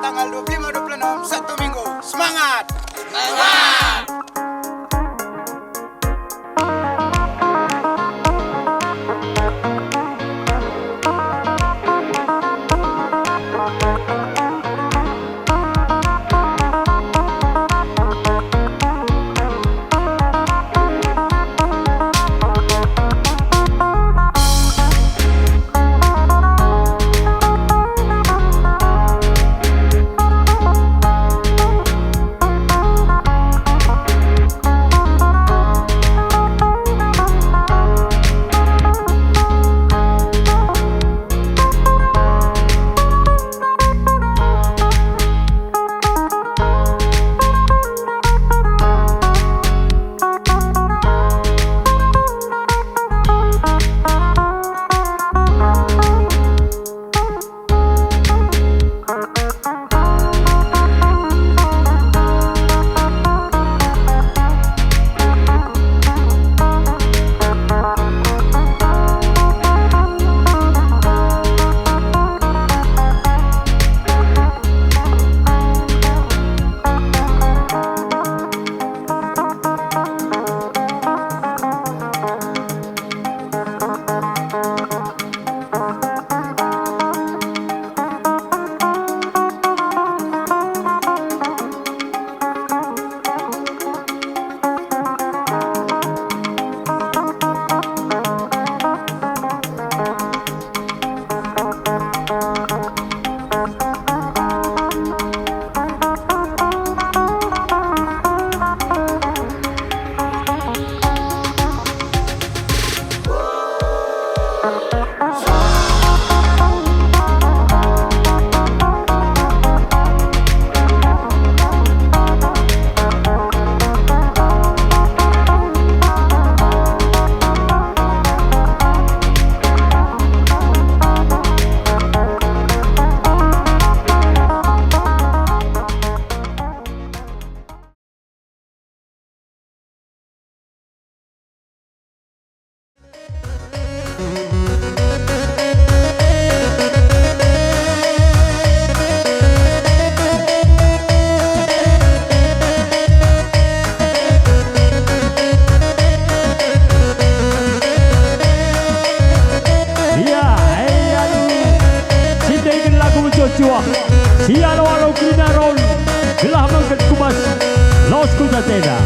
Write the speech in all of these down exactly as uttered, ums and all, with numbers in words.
Tanggal dua puluh lima, dua puluh enam, Sabtu Minggu. Semangat! Semangat! Ia, eh, anu, sindeken lagu mecuah-cuah, si alo-alo kerina Raul, gelah mengket ku bas, los ku jatena.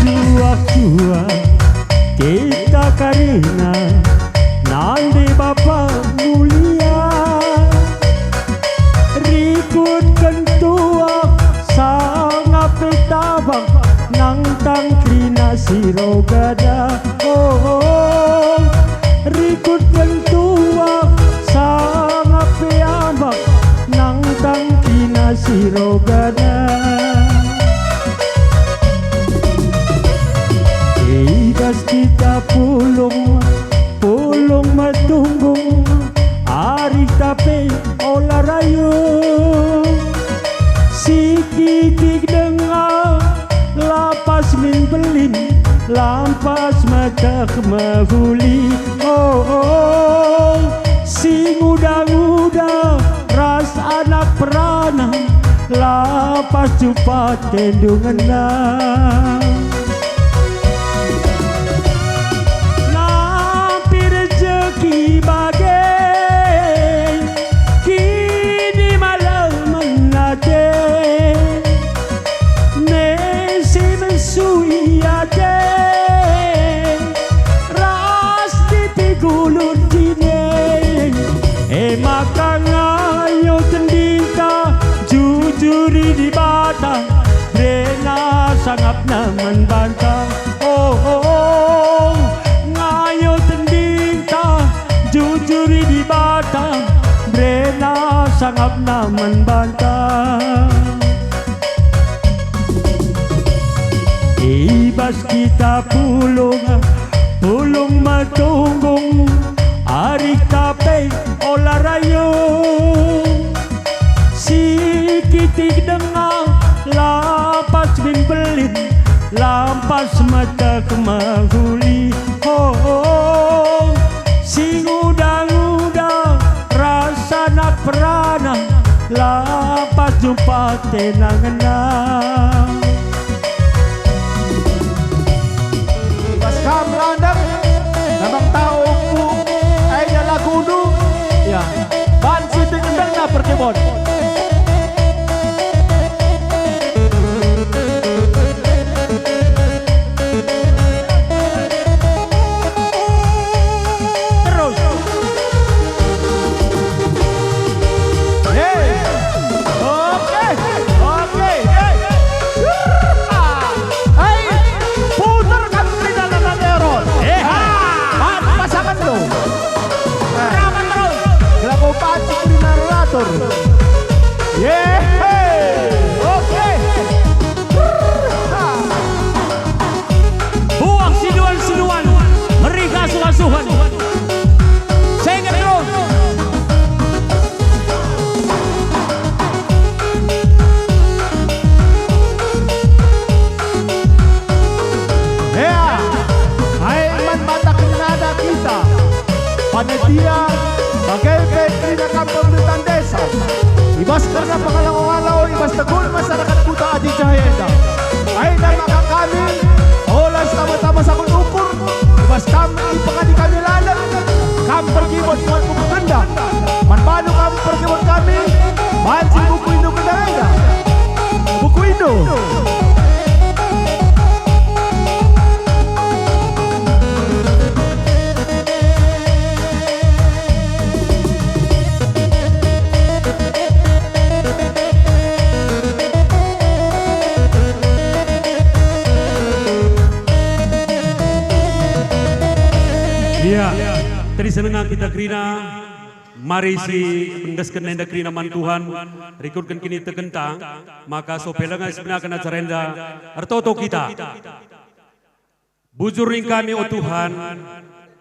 Mecuah-cuah kita karina nande Bapa mulia. Rikutken tuah sangap pe tabang nangtang kerina si rogada. Oh, rikutken tuah sangap pe abang nangtang kerina si rogada. I bas kita pulung, pulung metunggung, arihta pe ola rayo. Sikitik denga, la pas min mbelin, lampas meteh mehuli. Oh, oh, si nguda-nguda ras anak perana, la pas cupat tendungenna. Nampi rejeki bage, kini malemen ate. Me si mesui ate, ras dipigulut dine. E maka ngayo tendingta, jujuri Dibata, berena sangapna man banta. Oh, oh, oh, ngayo tendingta, jujuri Dibata, berena sangapna man banta. I bas kita pulung, pulung metunggung, arihta pe ola rayo. Sikitik denga, lampas min mbelin, lampas meteh mehuli. Oh, oh, oh. Si nguda Tenang ngena. Bas kam landek, memang tau ku, ai dia lagundu, ya, banci tingkatna perkebon. Terus. Yeay. Oke, oke, yeay. Hei, puter kan di dalam Aaron. Eh. Ah, pasangan lo. Rapat terus. Gelapo pancing di narator. Yeay. Oke. Buah sinuan-sinuan, meriah asuh-asuhen. Sengget terus. Ea, ai man mata kerinana kita, panitia, bage pe kerina kam pemerintahan desa, i bas kerna pengalo-ngalo, i bas teguh masyarakat Kuta Adi Jaya enda. Enda maka kami, ola tama-tama sabun ukur, i bas kam ipengadi kami lalem, kam pergi buat buat buku kerenda. Man bandu kam pergi buat kami, banci buku indu kerenda enda. Buku indu. Ia, tadi senenga kita kerina, mari si endesken enda kerina man Tuhan, rikutken kinitekenta, maka sope lenga si benaken acara enda, ertoto kita. Bujur ning kami, o Tuhan,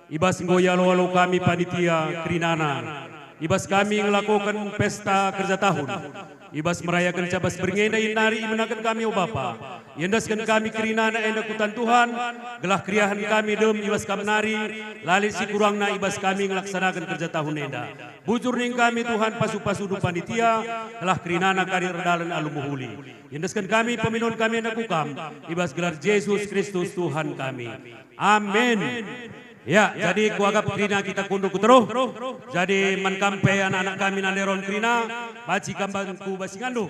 i bas enggo ialo-alo kami panitia kerinana, i bas kami ngelakoken pesta kerja tahun, i bas merayaken cabas berngi enda nari ibenaken kami, o Bapa. Iendesken kami kerinana enda ku tan Tuhan, gelah keriahen kami dem i bas Kam nari, la lit si kurangna i bas kami ngelaksanaken kerja tahun enda. Bujur ning kami, Tuhan, pasu-pasundu panitia, gelah kerinana kari erdalan alu mehuli. Iendesken kami peminun kami enda ku Kam, i bas gelar Jesus Kristus Tuhan kami. Amin. Ya, jadi kuakap kerina kita kundul ku teruh. Jadi man kam pe anak-anak kami nanderon kerina, banci kam bangku bas ingandu.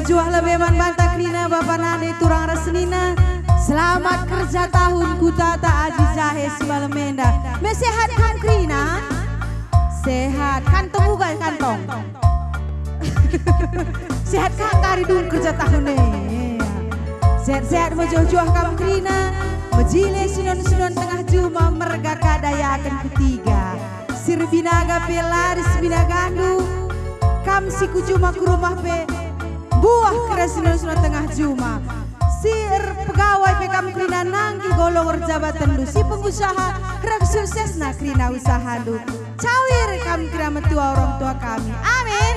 Juah lebe man banta kerina, bapa nande turang ras senina. Selamat kerja tahun kutata aji jahe si malem enda. Mesehat kam kerina? Sehat. Kantong uga kantong. Sehat ka kari dung kerja tahun e. Sehat-sehat mejuah-juah kam kerina. Mejile sinon-sinon tengah juma merga ka dayaken kutiga. Si erbinaga pe la erbinagandu, kam si ku juma ku rumah pe, buah kerina sinon-sinon tengah juma. Si erpegawai pe kam kerina nangkih golong erjabatenndu, si pengusaha reh suksesna kerina usahandu. Cawir kam kerina metua orang tua kami. Amin.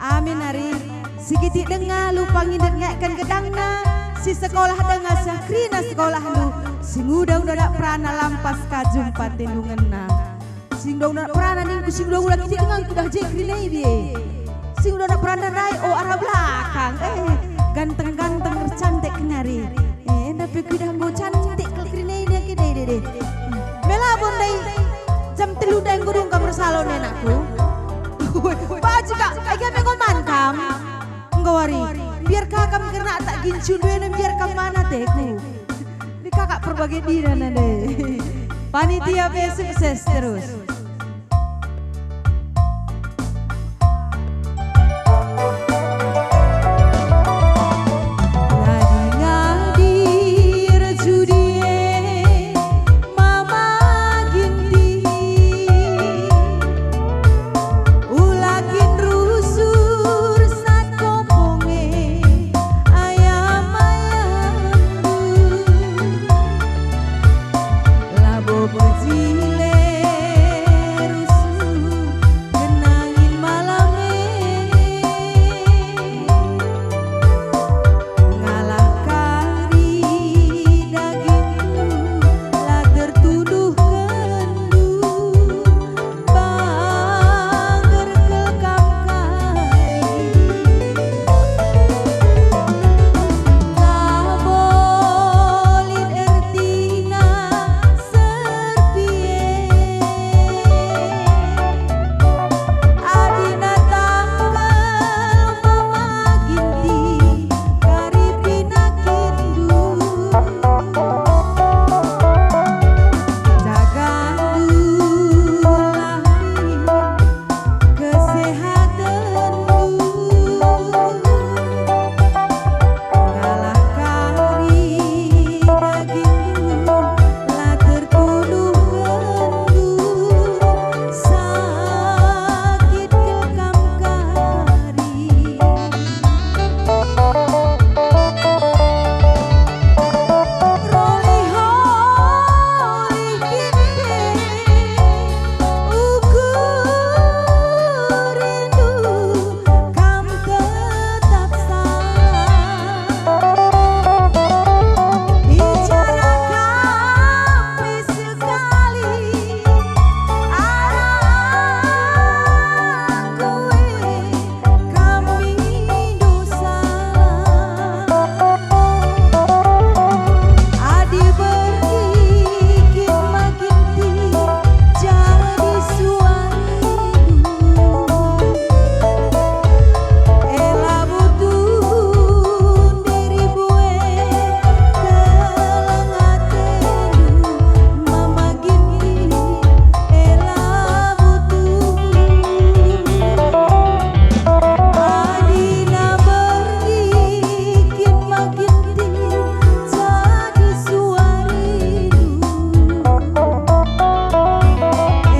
Amin nari. Si kitik denga lupa ngindet ngeken gedangna, si sekolah denga seh kerina sekolahndu, si nguda-nguda dak perana lampas ka jumpa tendungenna. Si nguda-nguda perana ningku, si nguda-nguda kitik denga kudah je kerina ibe. Si nguda-nguda perana ndai, o, arah belakang. Eh, ganteng-ganteng ercantik kenari. Eh, enda pe kuidah enggo cantik kal kerina ina ke deh, deh, deh. Mela bo ndai jam telu ndai enggo dung kam ersalon, anakku. Baju kak, ai kami enggo man kam. Enggo wari, biar kakak kerna tak gincu duena biar kam man ateku. Di kakak perbage dina nande. Panitia pe sukses terus. Ngadi-ngadi erjudi e mama Ginting. Ula kin rusur sat kopong e ayam-ayamndu. Labo pejile rusur genangin malam e. Ngalah kari dagingndu la tertuduhkenndu. Bangger kal kam kari. Labo lit ertina serpie. Adina tanggal mama Ginting. Kari pinakitndu, jagandulah min kesehatenndu. Ngalah kari dagingndu, la tertuduhkenndu, sakit kal kam kari. Sekali arah kue kami dosa. Adi bergigit makin ti jadi suaridu. Ela butuh diri bue keleng atendu. Mama gini ela butuh. Adina bergigit makin ti jadi suaridu.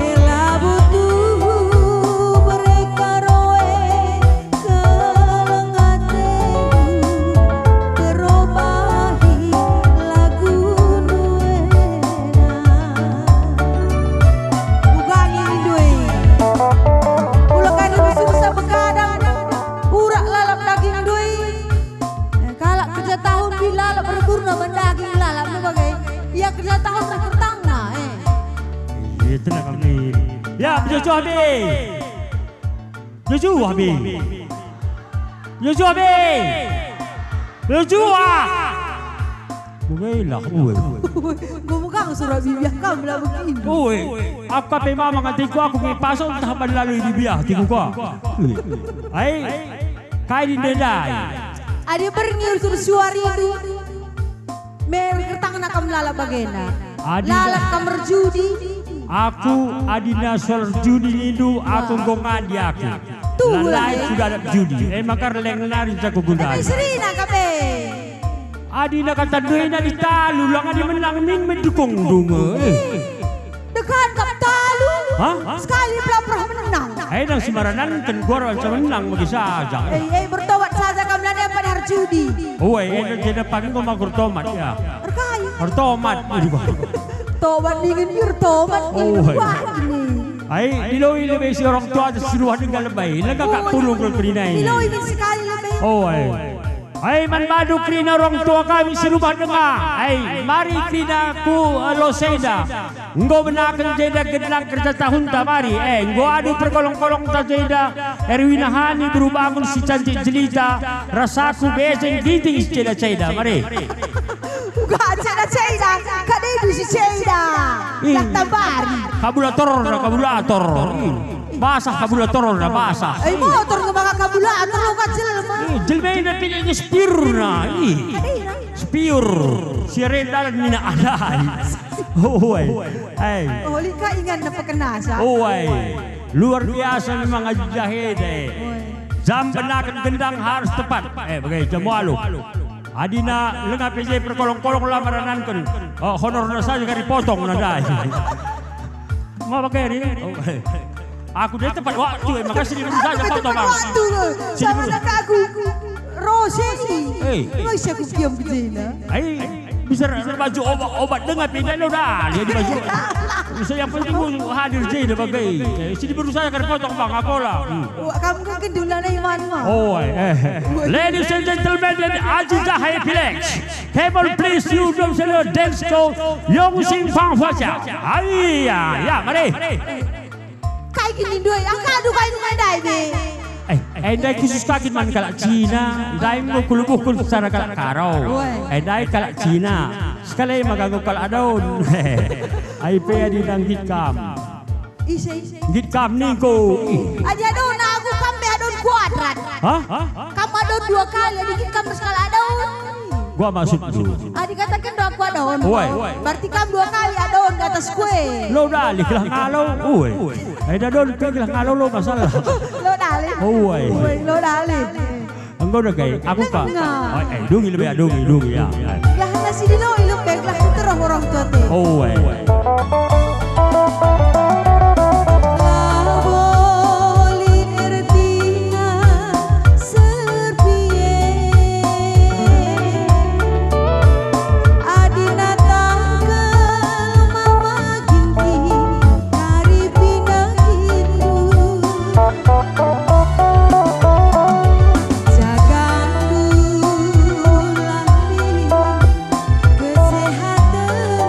Ela butuh bere ka roe. Keleng atendu terobahi lagundu ena. Uga ngindu e. Ula kai ndu susah begadang, urak lalap dagingndu e. Eh, kalak kerja tahun bi lalap erkurna man daging lalap ndu bage. Ia kerja tahun reh kertangna, eh. Iya, tenang kami. Ya, bejojoh be. Jojoa be. Jojoa be. Jojoa. Bengailah, ue. Enggo megang surat bibiah kam lah begini. Ue, aku ka pe mama ngantiku aku nge paso ntah ban lalu bibiah tiku ka. Ai. Kai nindu ndai? Adi berngi ursur suari itu, me ergertangna kam lalap bagenda. Adi lalap kam erjudi. Aku adina soal judi nindu, aku enggo ngadi aku. Tuhu. Lalai lagi. Kuda anak judi. E maka erleng nari jago gundari. Tapi serina kape. Adina kata duena di talu, lang adi menang min mendukung dunge. Dekan kap talu. Hah? Sekali pelaprah menang. Eh, nang si marananken gua rawa menang bagi saja. Eh, eh, bertobat saja kam, la dapet erjudi. Oh, eh, eh, jadi paling gua mau bertobat, ya. Erkai? Bertobat, ini gua. Tobat ningen ertobat, oh, eh, eh. Wah, ini. Ai, diloi lebe si orang tua aja si ruah denga lebe. Lega kak pulung kerina ini. Diloi min sekali lebe. Oh, ai. Ai, man bandu kerina orang tua kami si rumah denga. Ai, mari kerina ku, eh, losenda. Enggo benaken jenda gendang kerja tahunta mari. Eh, enggo adu perkolong-kolongta jenda. Erwina Hani beru bangun si cantik jelita. Rasaku beseng ginting si ceda-ceda. Mari. Uga ceda-ceda, kadedu si ceda. Ih. Lah tambari. Kabulatorna, kabulator. Ih. Basah kabulatorna, basah. Eh, motor nge maka kabulator lo ka jelma. Ih, jelma ini pilih nge spiurna. Ih. Spiur. Si renda nina adai. Oi. Hei. Oh, lika ingan na pekenasa. Oi. Luar biasa memang Aji Jahe deh. Oi. Jam benaken gendang harus tepat. Eh, bage jam waluh. Adina langa P J perkolong-kolong la marananken. Oh, honorna saja kari potong nadai. Ma bage rin? Oh, eh. Aku dia tepat waktu, eh, makasih diberu saja potong, Bang. Waktu, sama aku. Roseni. Eh. Emang siapa diam kerjanya? Ai, bisa baju obat-obat denga pindah lo dah. Dia di baju. Bisa yang penting gua hadir je dia bage. Eh, sini baru saya kari potong, Bang, aku lah. Hmm. Wah, kamu kan kendula na iman mah. Oh, eh, eh. Ladies and gentlemen, dan Aji Jahe Village. Come on, please, you don't say no dance go. Yong sing pang faja. Ai, ya, ya, mari. Kai kin nindu, angka adu kai nina ndai be. Eh, eh, ndai khusus kakin man kalak Cina. Ndai enggo kulubuhkun secara kalak Karo. Woi. Eh, ndai kalak Cina. Sekali maka enggo kalak Adaun. Ai pe adi nggit kam. Ise, ise. Nggit kam ningku. Ih. Adi Adaun aku kam be Adaun kuadrat. Hah? Kam Adaun dua kali, adi nggit kam ras kalak Adaun. Gua maksudku. Adi kataken do aku Adaun. Woi. Berarti kam dua kali Adaun di atas kue. Lo dalih lah ngalo. Woi. Eh, Adaun pe lah ngalo lo masalah. Lo dalih. Woi. Woi, lo dalih. Enggo dage, aku ka. Langa. Oh, eh, dungi lebe, dungi, dungi, ya. Lah, nasi diloi lebe, lah terus orang tua te. Oh, eh. Labo lit ertina serpie. Adina tangkel mama ginting. Kari pindah indu, jagandu lah min kesehatendu.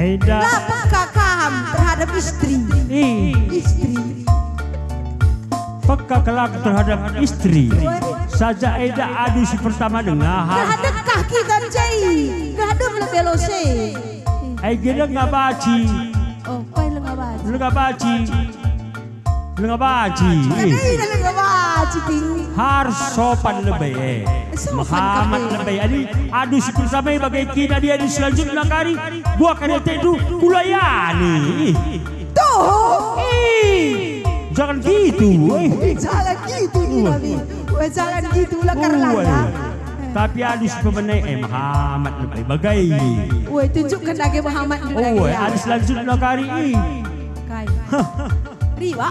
Enda. La peka kam terhadap istri. Ih. Istri. Peka kal aku terhadap istri. Ue. Saja enda adu si pertama dengahan. Gah dekah kita njai. Gah dem lebe lose. Ai gila ngabaci. Oh, kai lenga baci? Lenga baci. Lenga baci. Kadai lenga baci, Ting. Harus sopan lebe, eh. Sopan Mehamat kap, eh. Lebe. Adi adu si pertama bage kina dia adu selanjutna kari. Gua kari tedu kulayani. Tuh. Ih, jangan gitu, eh. Jangan gitu, Ih, Nabi. Weh, jangan gitu, ula Ue. Karlana. Tapi adi si pemene, eh, Muhammad lebih bagai. Weh, tunjukkan lagi Muhammad di Oh, belakang. Adi selanjutnya kari i. Kai. Riwa.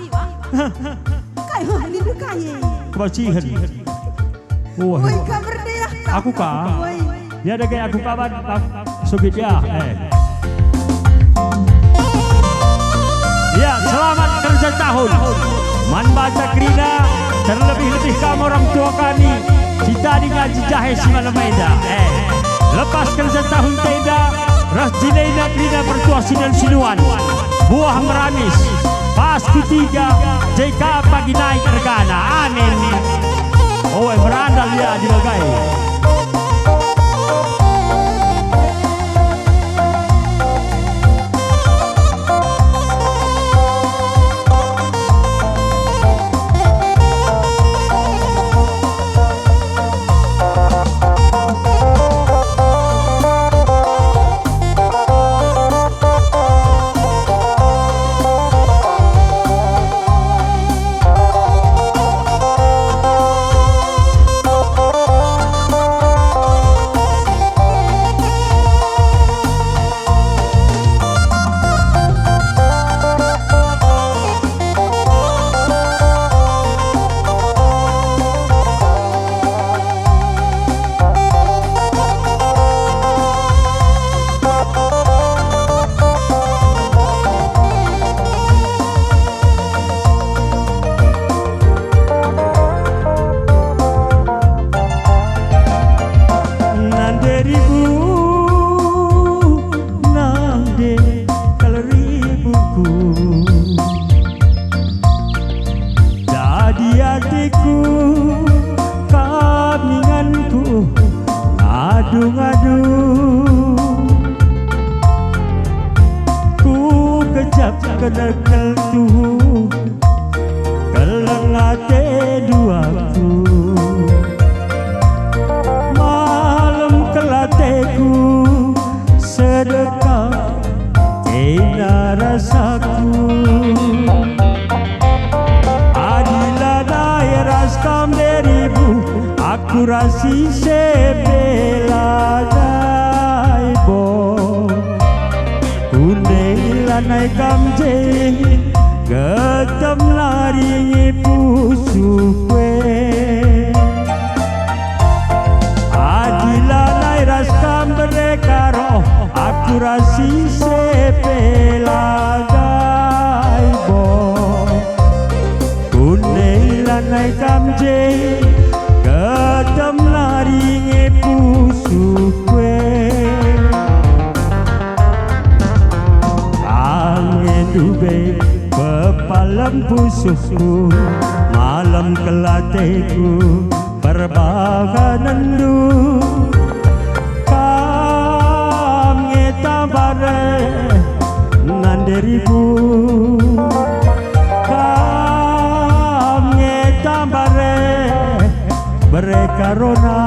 Kai, huh, ini kai. Kebacihan. Woi, kabar deh ya. Aku ka. Woi. Ya, ada kayak aku kabar, Bang. Sugit ya, eh. Ya, selamat kerja tahun. Man banta kerina, terlebih-lebih kamu orang tua kami, si tading ngaji jahe si malem enda. Eh, lepas kerja tahun enda, ras jinena kerina pertua sinan sinuan. Buah meramis, pas kutiga, J K pagi naik regana. Amin. Oe, berandal ia dibagai. Nande ribu, nande kal ribuku. Dadi ateku, kam inganku, ngadu-ngadu. Ku kejap kenekel tuhu, keleng ate duaku. Malem kelateku, sedekah kena rasaku. Adi lanai ras kam deribu, aku ras ise pe lanai bo. Kune lanai kam je, getem naringi pusuhku e. Adi lanai ras kam bere ka roh, aku ras ise pe lanai bo. Kune lanai kam je, getem naringi pusuhku e. Ange ndube pepalem pusuhku, malem kelateku perbahanenndu. Kam nge tamba reh nande ribu, kam nge tamba reh bere ka rona.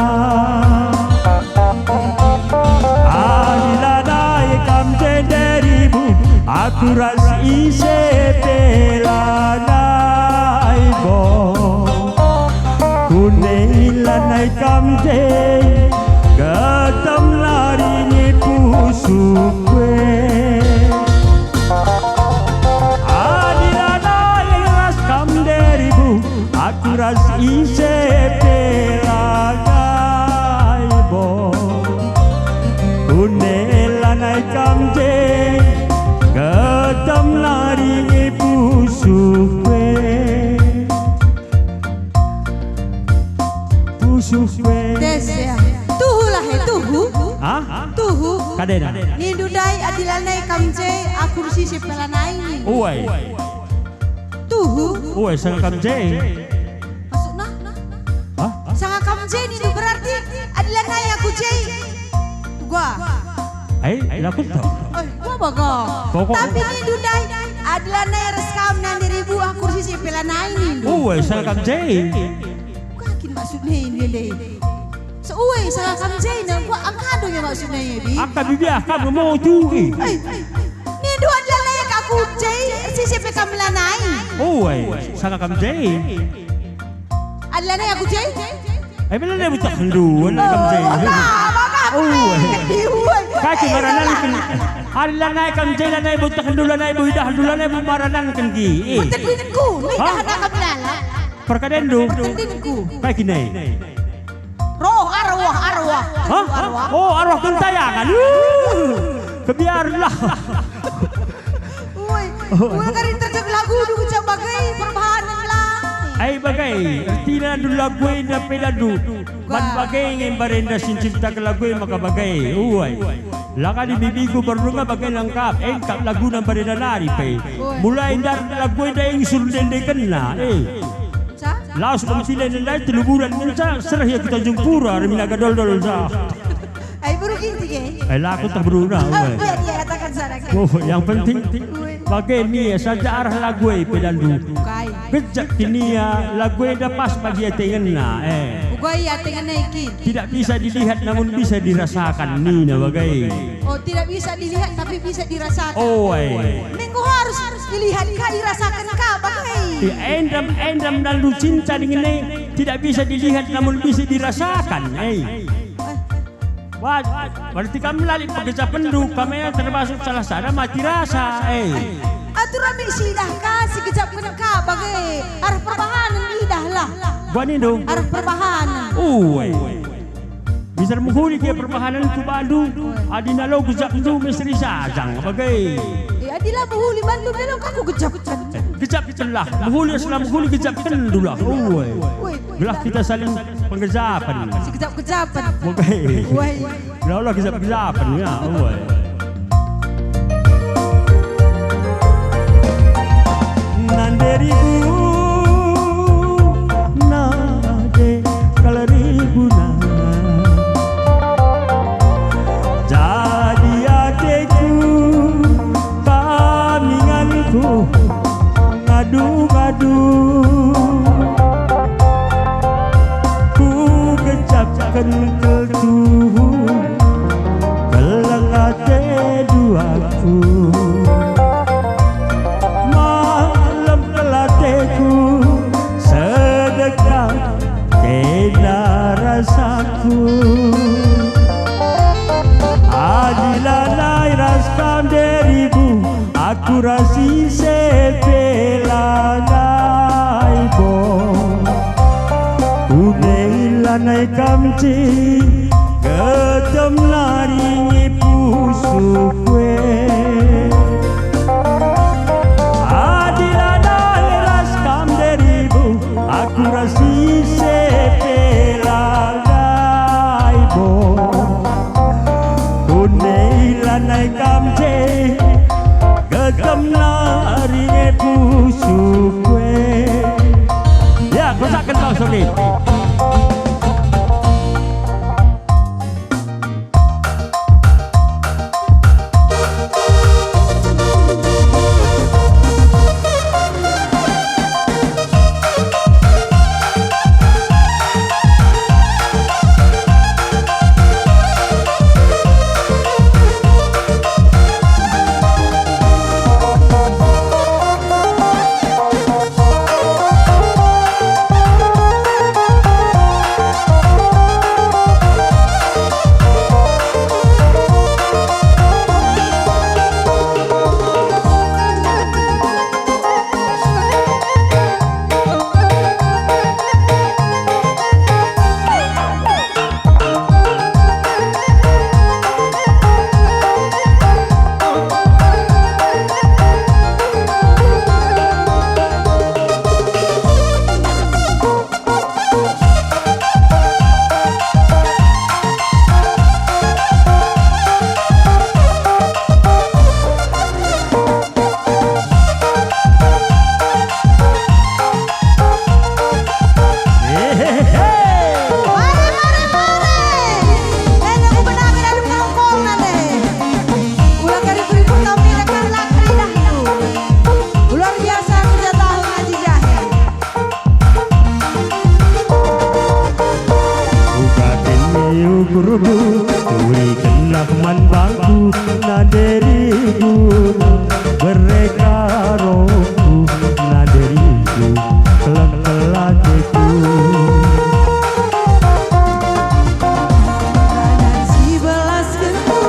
Adi lanai kam je deribu, aku ras ise pe lanai bo. Kune lanai kam je, getem naringi pusuhku e. Adi lanai ras kam deribu, aku ras ise pe lanai bo. Kune lanai kam je, getem naringi pusuhku e. Pusuhku e. Des ya. Tuhulah he, tuhu. Hah? Tuhu. Kadena. Nindu ndai Adi lanai kam je, aku ersise pe lanai nindu. Uai. Tuhu. Uai, sanga kam je. Maksudna? Hah? Sanga kam je nindu berarti adi lanai aku je. Gua. Ai, laku tau. Oi, gua baga. Pokok- Tapi nindu ndai, adi lanai ras kam nande ribu aku ersise pe lanai nindu. Uai, sanga kam je. Gua kin maksudna nindu ndai. Seue sanga kam je na, gua angkadu nge maksudna e, Bi. Angka bibi ah, kam nge motu, eh. Eh, nindu adi lanai aku je, ersise pe kam lanai. Uai, sanga kam je. Adi lanai aku je? Eh, belanai butah ndu, adi lanai kam je. Oh, maka, maka aku Uai. Pe, Bi, uai. Kaki Eh, maranan salah. Ken. Adi lanai kam je, lanai butah ndu, lanai buidah ndu, lanai bu maranan ken ki. Eh. Pertendinku, Hah? Dah anak kam lala. Perkadendu. Pertendinku. Kaki nai. Roh arwah, arwah. Hah? Arwah. Oh, arwah gentayangan. Yuh. Kebiarlah. Woi, woi kari terjep lagu du ucap bagai perbahanen lah. Ai bagai, ertina du lagu enda pedandu. Ban bagai nge mbarenda si nciptaken lagu e maka bagai. Uai. Langa di bibiku bernunga bagai lengkap, engkap laguna mbarenda nari pe. Woi. Mulai ndar lagu enda ingsur ndendekenna. Eh. Ca? Lawes bangsi enda ndai telu bulan ngenca sereh ia ku Tanjung Pura, Reminaga Doldol, ca. Ai, beru kinti ke? Ai, laku tah beruna, Oh, uai. Biar dia katakan sana ke. Oh, yang penting Ui. Bage nia saja arah lagu e pedandu. Kai? Gejap kin nia, lagu enda pas bagi atengenna, eh. Uga ia atengenna ikin. Tidak bisa dilihat namun bisa dirasakan nina bage. Oh, tidak bisa dilihat tapi bisa dirasakan. Oh, eh. Minggu harus dilihat ka, dirasakan ka bage. Ya, endam, endam dan lu cinta dengan e tidak bisa dilihat namun bisa dirasakan, eh. Eh. Wah, berarti kam la lit pegejapenndu, kam e termasuk salah sada mati rasa, eh. Atur ami sidah ka, sigejapken ka bage, arah perbahanen idahlah. Buat nindu? Arah perbahanen. Uwe. Bisa mehuli ke perbahanen ku bandu, adi nalo gejapndu meseri sajang bage. Eh, adi la mehuli bandu, belok aku gejapken. Gejapkenlah, mehuli selam mehuli gejapkenndulah. Uwe. Uwe. Gelah kita saling penggejapen. Sigejap-gejapen. Oke. Woi. Ya Allah, gejap-gejapen, ya Allah. Nande ribu, nande kal ribuna. Jadi ateku, paminganku, ngadu-ngadu. Kugejapken kal tuhu, keleng ate duaku. Malem kal ateku, sedekah kena rasaku. Adi lanai ras kam deribu, aku ras ise pe lanai bo. Kune lanai kam je, getem nari nge pusuhku e. Adi lanai ras kam deribu, aku ras ise pe lanai bo. Kune lanai kam je, getem nari nge pusuhku e. Ya, gosakken bangso lit. Bere ka rohku, nande rindu, keleng-keleng ateku. Ranan si belaskenku,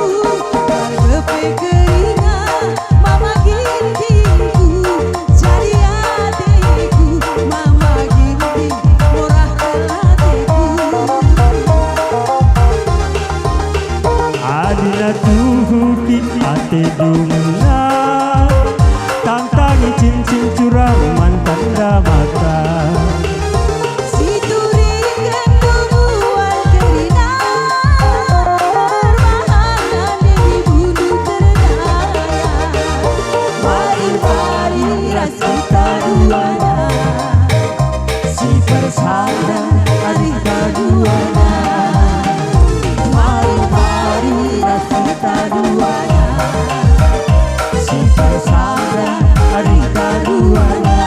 ergepe keringat, mama gintingku, jadi ateku, mama ginting, murah kela ateku. Adina tuhu kin ate dungna, tangtangi cincin curang man tanda mata. Situriken tubuan kerina, perbahanan di bunuh terdaya. Mari-mari ras kita duana. Si persada ari kaduana. Mari-mari ras kita duana. Si persada ari kaduana.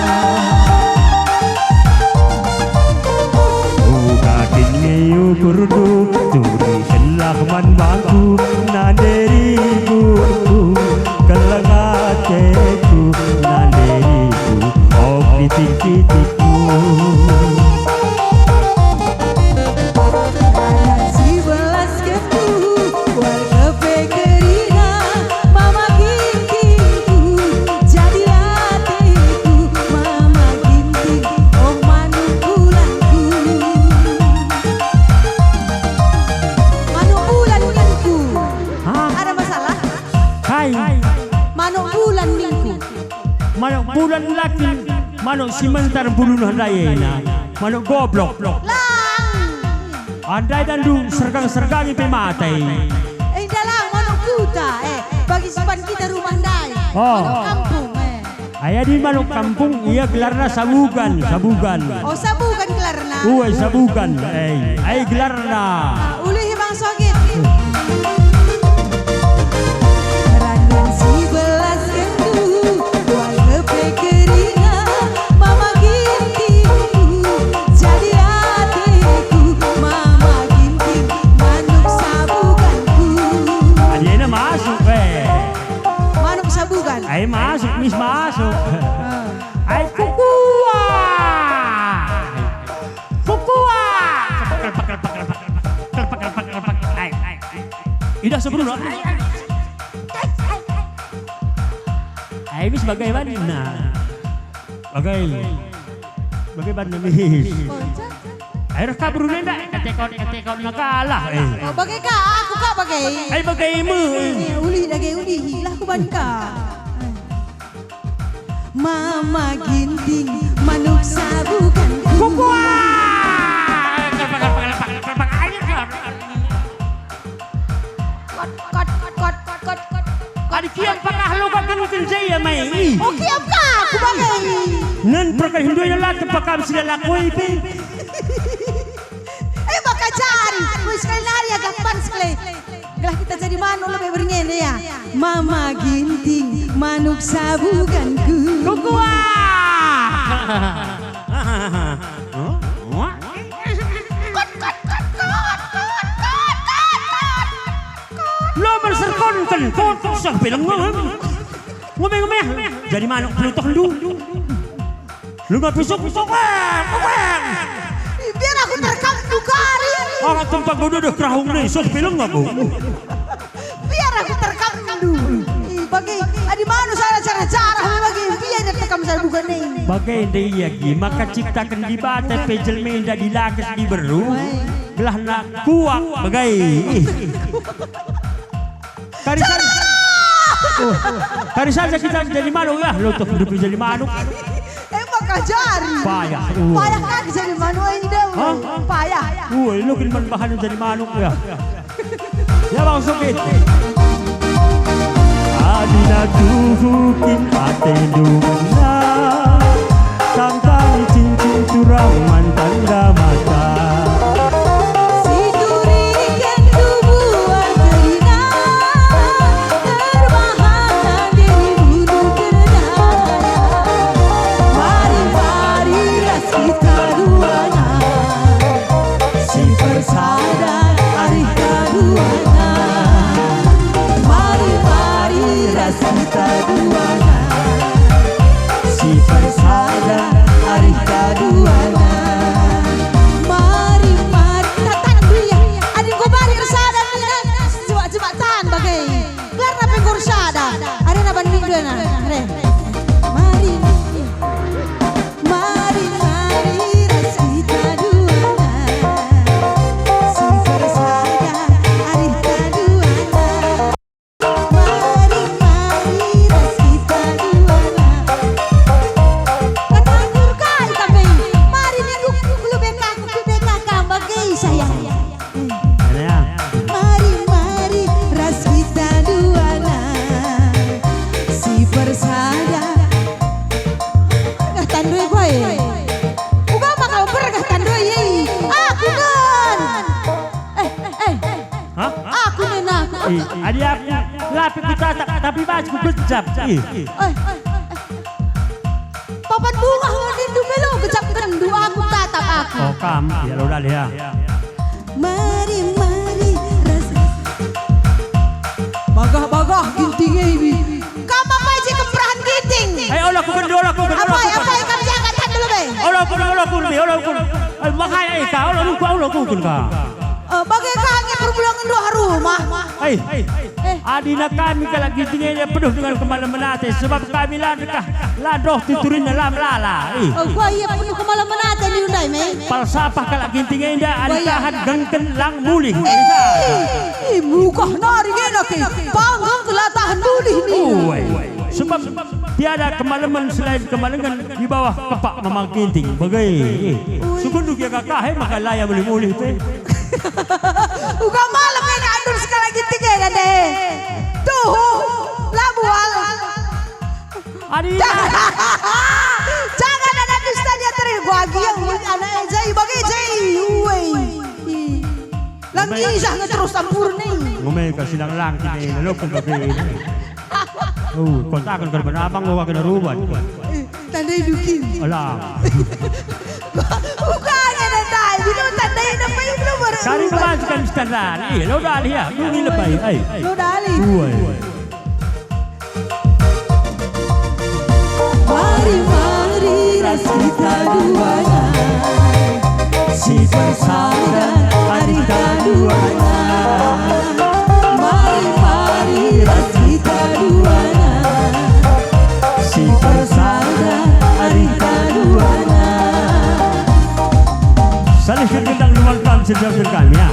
Uga kin nge ukurndu, turikenlah man bangku, nande rinduku, keleng ateku, nande rindu, oh kitik-kitikku. Ranan si belaskenku, ergepe keringat, mama gintingku, jadi ateku, mama ginting, oh manuk bulanku. Manuk bulan ningku. Hah? Ada masalah? Kai? Manuk bulan ningku. Manuk bulan la kin, manuk si mentar buluh ndai ena. Manuk goblok. Lang. Andai dandu sergang-sergangi pe mate. Eh, enda lang manuk kuta, eh, bagi sipan kita rumah ndai. Oh. Manuk kampung, eh. Ai adi manuk kampung, ia gelarna sabugan, sabugan. Oh, sabugan gelarna. Uwe, sabugan, eh, ai gelarna. Ah, ulihi bangso git. Ranan si belaskenku, wal gepe keringat, mama gintingku, jadi ateku, mama ginting, manuk sabuganku. Adi ena masuk, eh. Manuk sabugan. Ai masuk, mis masuk. Ah. Ai kukua. Kukua. Ai, ai. Idah sebelum lo. Ai, ai. Ai, mis bagaimana? Bagai. Bagaimana, mis? Air kabur nenda, ketekon, ketekon nakalah, eh. Oh, bagai ka, aku ka bagai. Ai, bagai me. Eh, ulih dage ulih, lah kuban ka. Mama ginting, manuk sabugan. Kukua. Kot, kot, kot, kot, kot, kot. Adi kiam pakah lo ka gengken jaya mai. Oh, kiam ka, aku bagai. Nen perkai hindoi la tepak kam sila lakoi pe. Eh, maka jari. Wih, sekali nari agak pan sekali. Gelah kita jadi manuk lebe berngen ya. Mama ginting, manuk sabuganku. Kukua. Kot, kot, kot, kot, kot, kot, kot, kot. Lo merserkonken, kot, sah peleng. Ngomeh-ngomeh, jadi manuk pelutohndu. Lu nggak besok, besok, weng, weng. Ih, biar aku terkam juga hari ini. Orang tempat gua udah kerahung nih, sos bilang nggak gua. Biar aku terkam dulu. Ih, bagi, adi manus ada cara-cara, bagi biar dia terkam saya bukan nih. Bagai nde ia gi, maka ciptaken Dibata pe jelma enda dilakes diberu, gelah nak kuak bagai. Ih. Kari saja, oh, kari saja kita jadi manuk ya, lo tuh hidup jadi manuk. Emang kajari. Payah, uh. Payah kan jadi manuk ini deh. Hah? Payah. Woi, lo kin man bahan jadi manuk ya. Ya, Bang Sukit. Adina tuhu kin atendu ngena. Tangtangi cincin curang man tanda mata. Situriken tubuan kerina, terbahan diri bunuh terdaya. Mari-mari ras kita duana, si persada arih kaduana. Mari-mari ras kita Duana, si persada arih kaduana. Mari, mari, tatap dulu ya. Adi enggo bali ersada mina, jebak-jebak tan bage. Gelarna pe enggo ersada. Arihna ban nindu ena. Re. Mari, mari, mari ras kita duana. Si persada arih kaduana. Mari, mari ras kita duana. Kata Turkai kami, mari minggu kulu bekaku, ku beka kam bage sayang. Mari, mari ras kita duana si persada. Gah tandoi bae. Uga maka bergah tandoi, eh. Aku kan. Eh, eh, eh. Hah? Aku nena aku. Eh, adi aku la pe kutatap, tapi bas kugejap. Eh. Eh, eh, eh. Papan bungah nge nindu melo gejapkenndu aku tatap aku. Oh, kam, ya lo dalih ya. Mari, mari, ras. Bagah-bagah Ginting e bi. Kam apai je kemperahen Ginting? Eh, ola kuken, ola kuken, ola Apai, kuken. Apai kam jaga tan dulu be. Ola kuken, ola kuken, ola kuken. Eh, mahai, eh, ka, ola kuken, ola kuken ka. Eh, bage ka nge perbulangen dua rumah. Hei, hei. Eh. Adina kami kalak Ginting enda penuh dengan kemalemen ate, sebab kami la ndekah, la ndoh tuturinna la melala. Eh. Oh, gua ia penuh kemalemen ate ni undai me. Falsafah kalak Ginting enda, adi tahan gengken lang mulih. Eh, eh, mukah nari ngena ke, panggang la tahan mulih ni. Uwe. Sebab tiada kemalemen selain kemalengen di bawah kepak Mamang Ginting. Bage. Eh. Sukun dukia kakah, eh, maka la ia mulih-mulih pe. Uga malem enda andun sekalak Ginting enda deh. Tuhu, la bual. Adi. Jangan ada dusta dia terus gua giang anak jai bagi jai. Uwe. Lang ijah nge terus sampurna. Ngume ka silang lang kini lelok bagi. Oh, kontaken kerben abang gua kena ruban. Eh, tandai dukin. Alah. Bukannya tandai, bila tandai nampai belum baru. Kari ruban. Kebancukan standar. Eh, lo dalih ya, nungi lebai. Ai. Lo dalih. Uwe. Mari, mari ras kita duana, si persada arih kaduana. Mari, mari ras kita duana, si persada arih kaduana. Salihken gendang luman kam, sejam kami ya.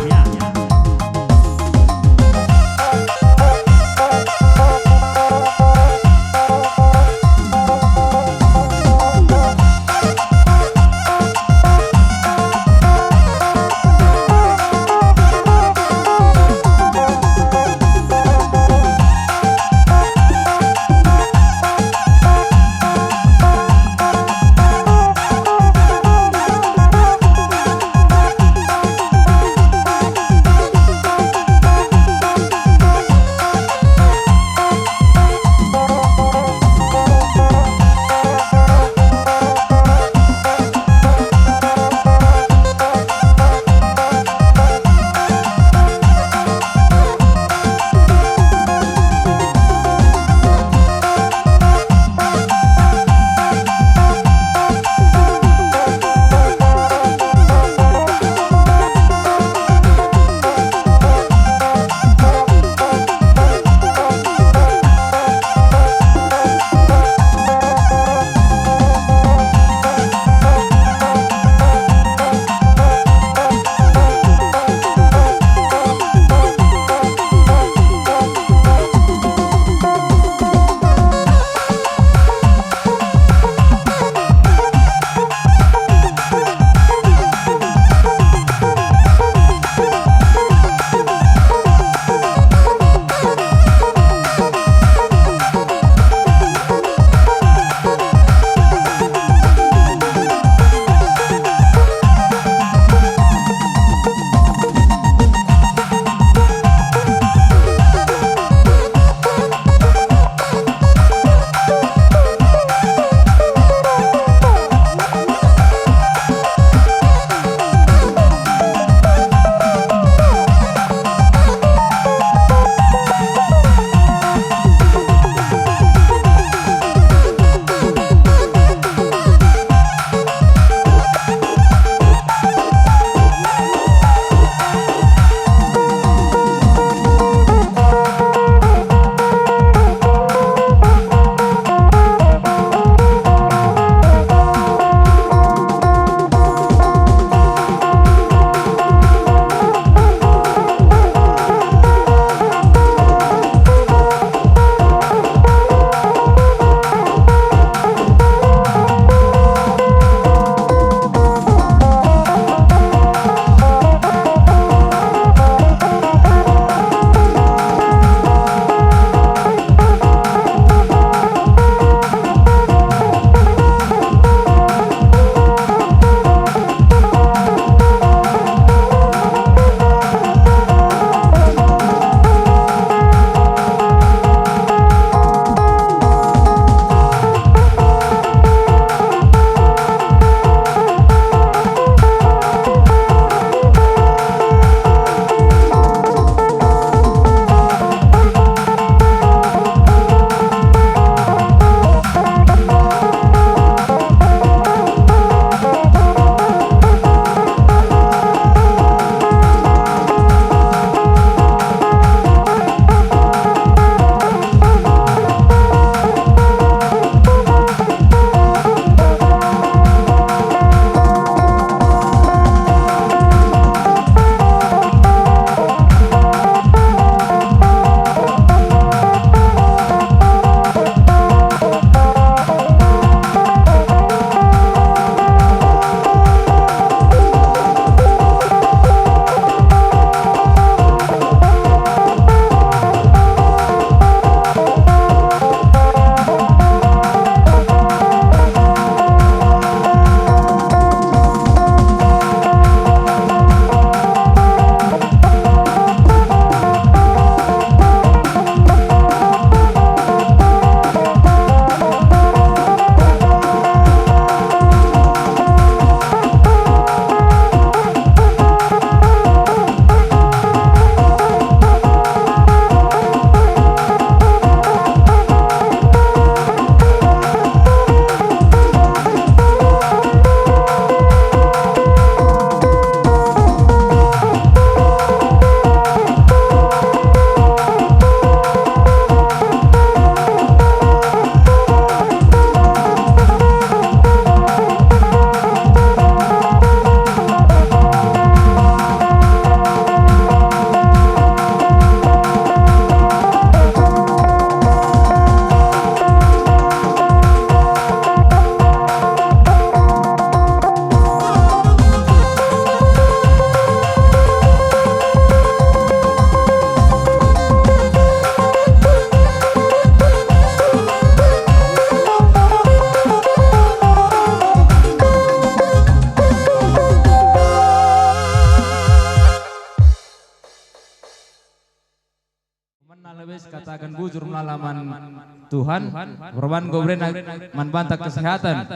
Tuhan, perban enggo berena man banta kesehatan.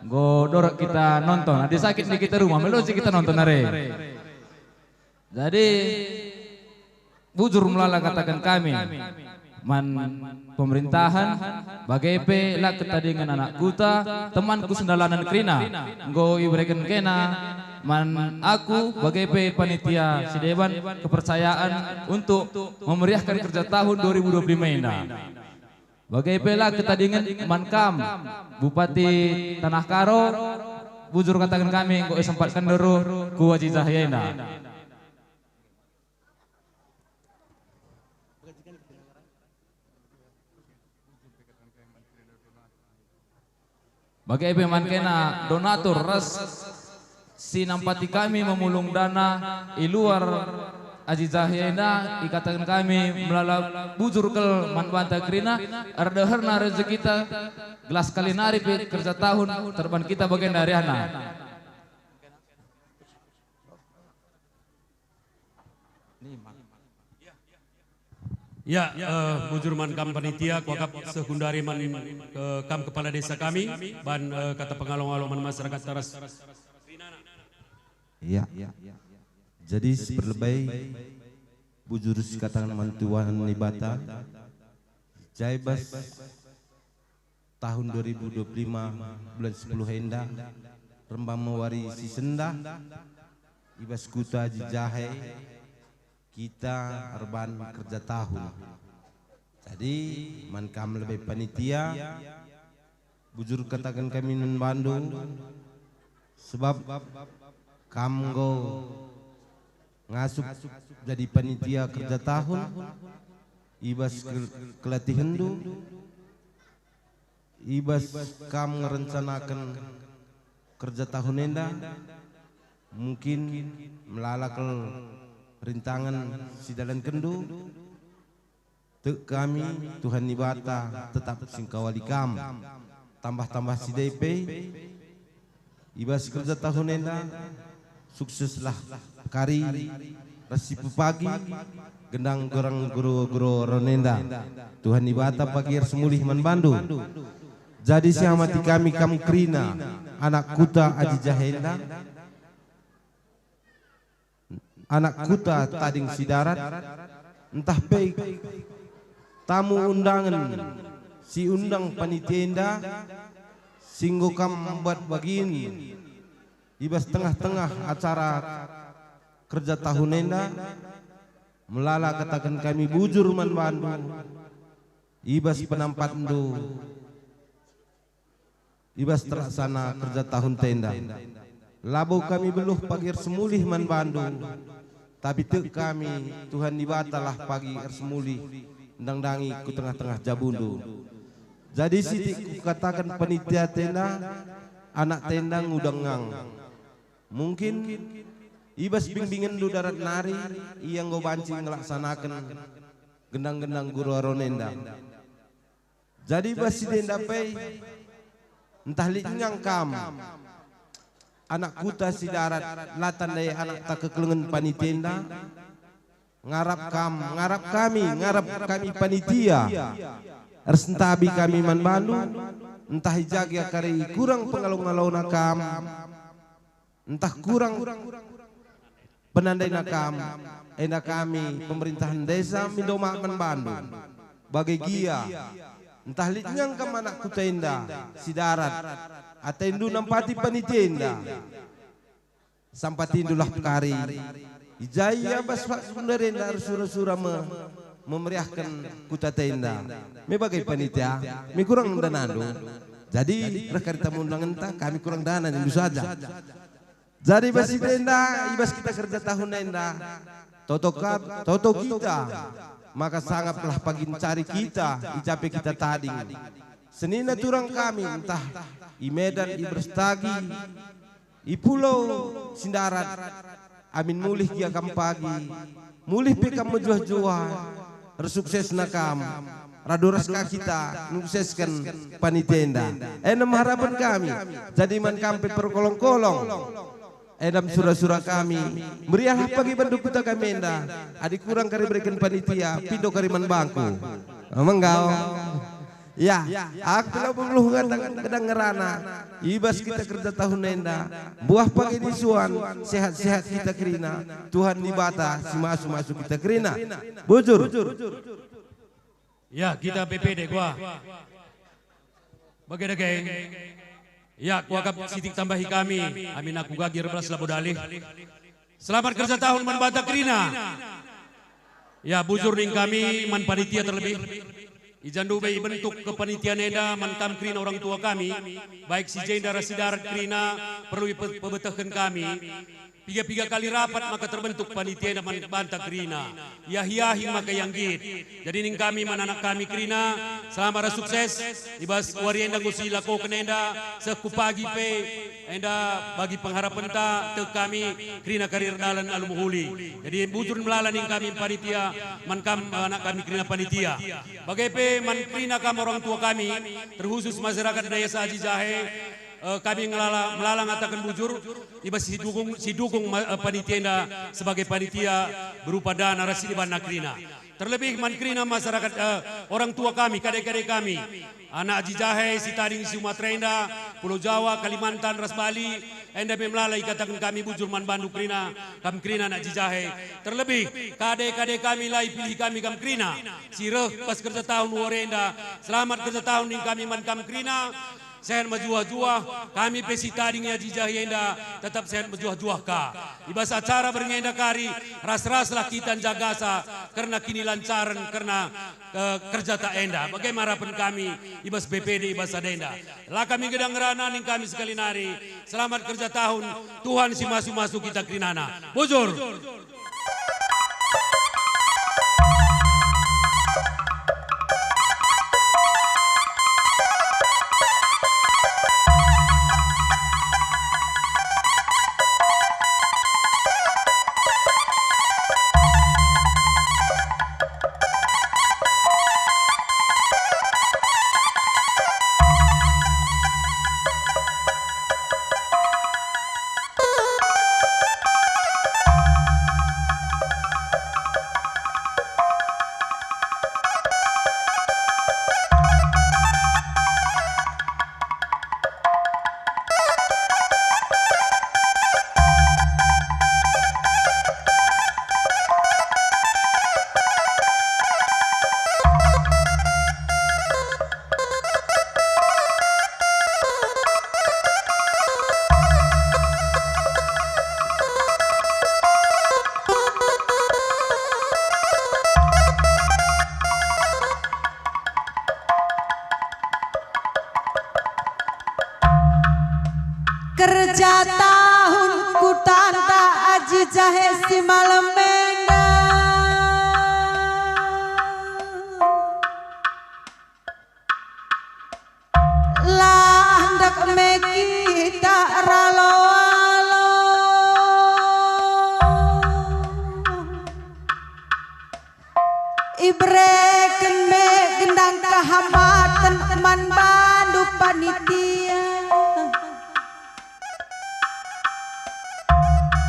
Enggo dorek kita nonton. Adi sakit di kita rumah, melo si kita nonton are. Jadi, bujur melala kataken kami man pemerintahan, bage pe la ketadingen anak kuta, temanku sendalanen kerina, enggo ibereken kena man aku, bage pe panitia si deban, kepercayaan untuk memeriahkan kerja tahun dua ribu dua puluh lima enda. Bage pe la ketadingen man kam, Bupati Tanah Karo, bujur kataken kami enggo isempatken nderu ku Aji Jahe enda. Bage pe man kena donatur ras si nampati kami memulung dana i luar Aji Jahe enda, ikataken kami melala bujur kal man banta kerina, erdeherna rezekita, gelah sekali nari pe kerja tahun terban kita bagenda riahna. Ya, eh, bujur man kam panitia, kuakap seh genduari man, eh, kam kepala desa kami, ban, eh, kata pengalong-along man masyarakat teras. Ya. Jadi si perlebe bujur sikataken man Tuhan Dibata, jai bas tahun dua ribu dua puluh lima bulan sepuluh enda, rembang me wari si sendah, i bas kuta Aji Jahe, kita erban kerja tahun. Jadi, man kam lebe panitia, bujur kataken kami man bandu, sebab kam enggo ngasup jadi panitia kerja tahun, i bas ke-, kelatihenndu, i bas kam ngerencanaken kerja tahun enda, mungkin melala kal rintangen si dalankenndu. Tek kami, Tuhan Dibata tetap singkawali kam. Tambah-tambah si depe, i bas kerja tahun enda, sukseslah kari ras si pepagi gendang gerang guru-guru ron enda. Tuhan Dibata pagi ras mulih man bandu. Jadi siamati kami kam kerina, anak kuta Aji Jahe enda, anak kuta Tading Sidarat, ntah pe tamu undangen si undang panitia enda, si enggo kam mbat bagin i bas tengah-tengah acara kerja tahun enda, melala kataken kami bujur man bandu i bas penampatndu i bas terlaksana kerja tahun enda. Labo kami beluh pagi ersemulih man bandu, tapi tek kami, Tuhan Dibatalah pagi ersemulih ndangi-ndangi ku tengah-tengah jabundu. Jadi sitik kukataken panitia enda, anak enda ngudang ngang. Mungkin i bas bingbingenndu darat nari, ia enggo banci ngelaksanaken gendang-gendang guru aron enda. Jadi bas si enda pe, ntah lit ngang kam, anak kuta Sidarat, la tandai anak ta kekelengen panitia enda, ngarap kam, ngarap kami, ngarap kami panitia, ersentabi kami man bandu, ntah i ja gia kari kurang pengalong-alona kam, ntah kurang penandaina kam, enda kami pemerintahan desa mindo maaf man bandu. Bage gia, ntah lit ngang kam anak kuta enda, Sidarat, atendu nampati panitia enda. Sampatindulah pekari, i ja ia bas waktu ndarenda ersura-sura me, memeriahken kuta enda. Me bage panitia, me kurang danandu. Jadi, reh kari tamu undangenta, kami kurang dana nindu saja. Jadi bas si enda, i bas kita kerja tahun enda, toto ka-, toto kita, maka sangaplah pagi ncari kita, i ja pe kita tading. Senina turang kami, ntah i Medan, i Brastagi, i Pulau Sindarat, amin mulih gia kam pagi, mulih pe kam mejuah-juah, ersuksesna kam, radu ras ka kita nuksesken panitia enda. Enda me harapen kami, jadi man kam pe perkolong-kolong. Enda me sura-sura kami, meriahlah pagi bandu kuta kami enda, adi kurang kari bereken panitia, pindo kari man bangku. Menggau. Ya, aku pe labo nggeluh ngerana, i bas kita kerja tahun enda, buah pagi nisuan, sehat-sehat kita kerina, Tuhan Dibata si masu-masu kita kerina. Bujur. Ya, kita B P D kuah. Bage dage. Ya, kuakap sitik tambahi kami, amin aku gagir belas labo dalih. Selamat kerja tahun man banta kerina. Ya, bujur ning kami man panitia terlebih. I ja ndube ibentuk kepanitian enda man kam kerina orang tua kami, baik si jenda ras si darat kerina perlu ipe-, pebetehken kami. Piga-piga kali rapat maka terbentuk panitia enda man banta kerina. Iahi-ahi maka ia nggit. Jadi ning kami man anak kami kerina, selamat ras sukses. I bas wari enda enggo si ilakoken enda, seh ku pagi pe, enda bagi pengharapenta tek kami kerina kari erdalan alu mehuli. Jadi bujur melala ning kami panitia, man kam anak kami kerina panitia. Bage pe man kerina kam orang tua kami, terkhusus masyarakat Daya Saji Jahe, eh, kami ngelala, melala ngataken bujur, i bas si dukung, si dukung ma-, eh, panitia enda sebagai panitia berupa dana ras si debanna kerina. Terlebih man kerina masyarakat, eh, orang tua kami, kade-kade kami, anak Aji Jahe, si tading si Sumatera enda, Pulau Jawa, Kalimantan, ras Bali, enda me melala ikataken kami bujur man bandu kerina, kam kerina anak Aji Jahe. Terlebih, kade-kade kami la ipilih kami kam kerina, si reh pas kerja tahun wari enda, selamat kerja tahun ning kami man kam kerina, sehat mejuah-juah, kami pe si tading i Aji Jahe enda tetap sehat mejuah-juah ka. I bas acara berngi enda kari, ras-raslah kita njagasa kerna kinilancaren, kerna, eh, kerjata enda. Bage me harapen kami i bas B P D i bas sada enda. La kami gedang ngerana ning kami sekali nari. Selamat kerja tahun, Tuhan si masu-masu kita kerinana. Bujur. Kerja tahun kutanta Aji Jahe si malem enda. La ndek me kita eralo-alo. Ibereken me gendang kehamaten man bandu panitia.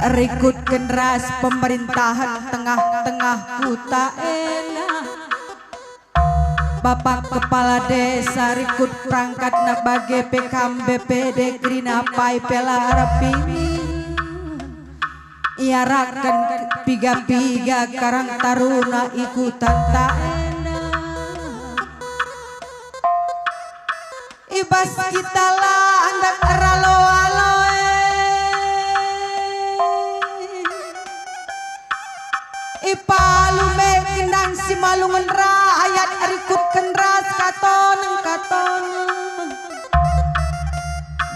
Rikutken ras pemerintahan tengah-tengah kuta enda. Bapak Kepala Desa rikut perangkatna bage pe kam B P D kerina pai pe la erpingin. Iarakken piga-piga Karang Taruna i kutanta enda. I bas kita la ndek eralo-alo e. Ipalu me gendang si malungen rayat rikutken ras katoneng-katoneng.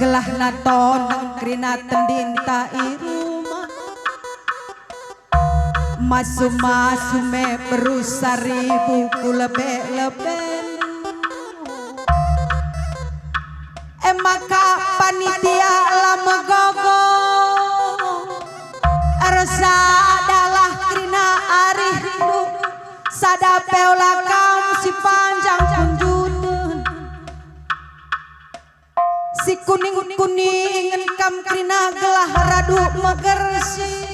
Gelahna toneng kerina tendinta i rumah. Masu-masu me beru saribu ku lebe-leben. E maka panitia la megogo. Ersadalah kerina arihndu, sada pe ola kam si panjang kunjuten. Si kuning-kuningen kam kerina gelah radu megersi.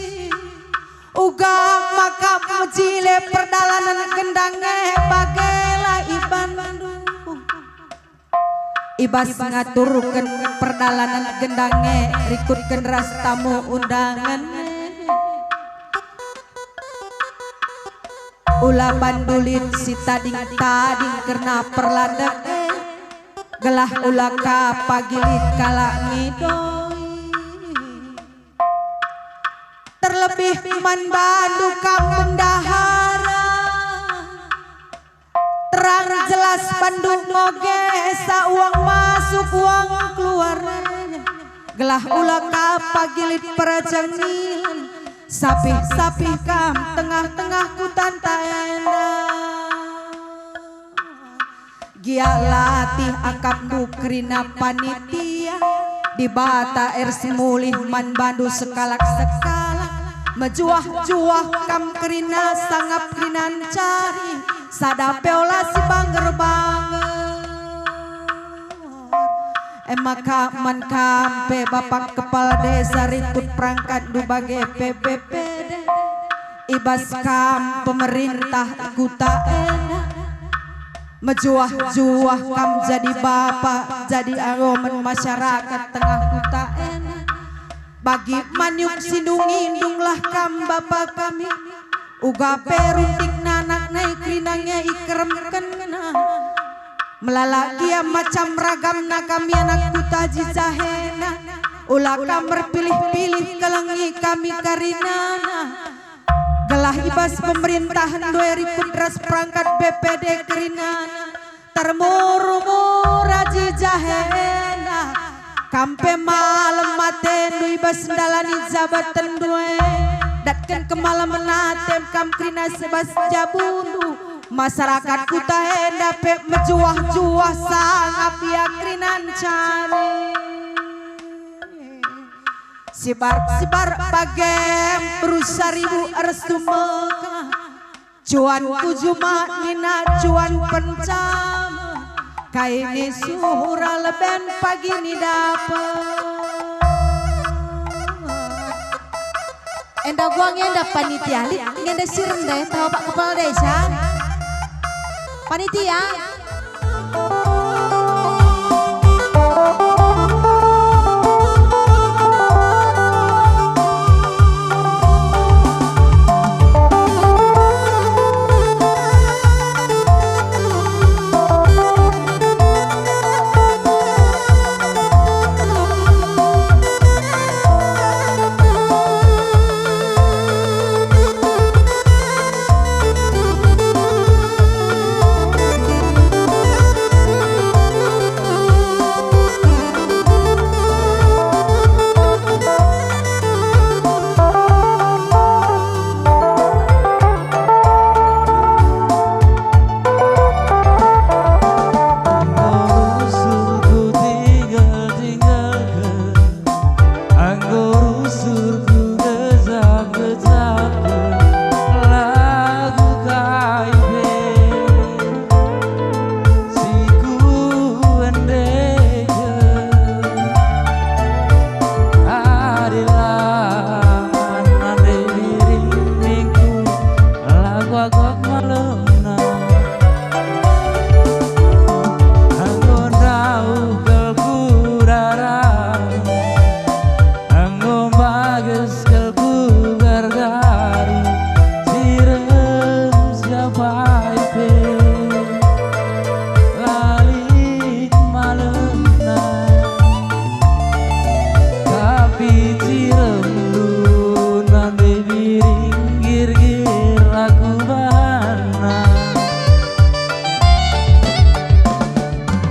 Uga maka mejile perdalanen gendang e bage la ibanndu. I bas ngaturken perdalanen gendang e rikutken ras tamu undangen e. Ula bandu lit si tading-tading kerna perlandek e, gelah ula ka pagi lit kalak ngidoi. Terlebih man bandu kam bendahara, terang jelas bandu ngoge sa uang masuk uang keluar. Gelah ula ka pagi lit perjengil, sapih-sapih kam tengah-tengah kutanta enda. Gia latih akapndu kerina panitia, Dibata er si mulih man bandu sekalak-sekalak. Mejuah-juah kam kerina sangap kerina ncari, sada pe ola si bangger-bangger. E maka man kam pe Bapak Kepala Desa rikut perangkatndu bage P P P D, i bas kam pemerintah kuta enda. Mejuah-juah kam jadi bapa, jadi aromen masyarakat tengah kuta enda. Bagi manyuk si ndung-indunglah kam bapa kami, uga pe runtik nanak nai kerina nge ikeremkenna. Melala gia macam ragamna kami anak kuta jijahena, ula kam erpilih-pilih kelengi kami karinana. Gelah i bas pemerintahen ndue rikut ras perangkat B P D kerinana, termuru-mura jijahena. Kam pe malem atendu i bas ndalani jabatenndu e. Datken kemalemen atem kam kerina si bas jabundu. Masyarakat kuta enda pe mejuah-juah sangap ia kerina ncari. Sibar-sibar bage mberu saribu ersumeka. Cuanku juma nina cuan pencam, kai ni suhura leben pagi ni dapet. Enda guang enda panitia, lit nge enda si rende tau Pak Kepala Desa. Panitia. Enggo rusur kutinggal-tinggalken, enggo rusur kugejap-gejapken, lagu kai pe si kuendeken. Adilah nande biring ningku, lagu agak malemna. Enggo ndauh kal ku rara, enggo mbages kal ku gargaru, si rem siapa pe la lit malemna. Tapi ciremndu nande biring girgir aku bana.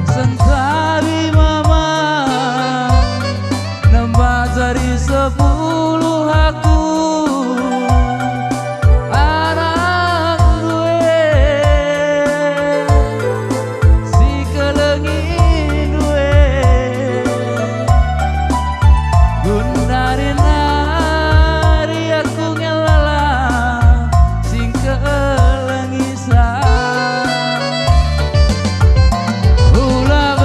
Sentari mama nembah jari sepuluh aku. Anak ndue, si kelengi ndue. Gundari nari aku ngelala, si kelengi sa. Ula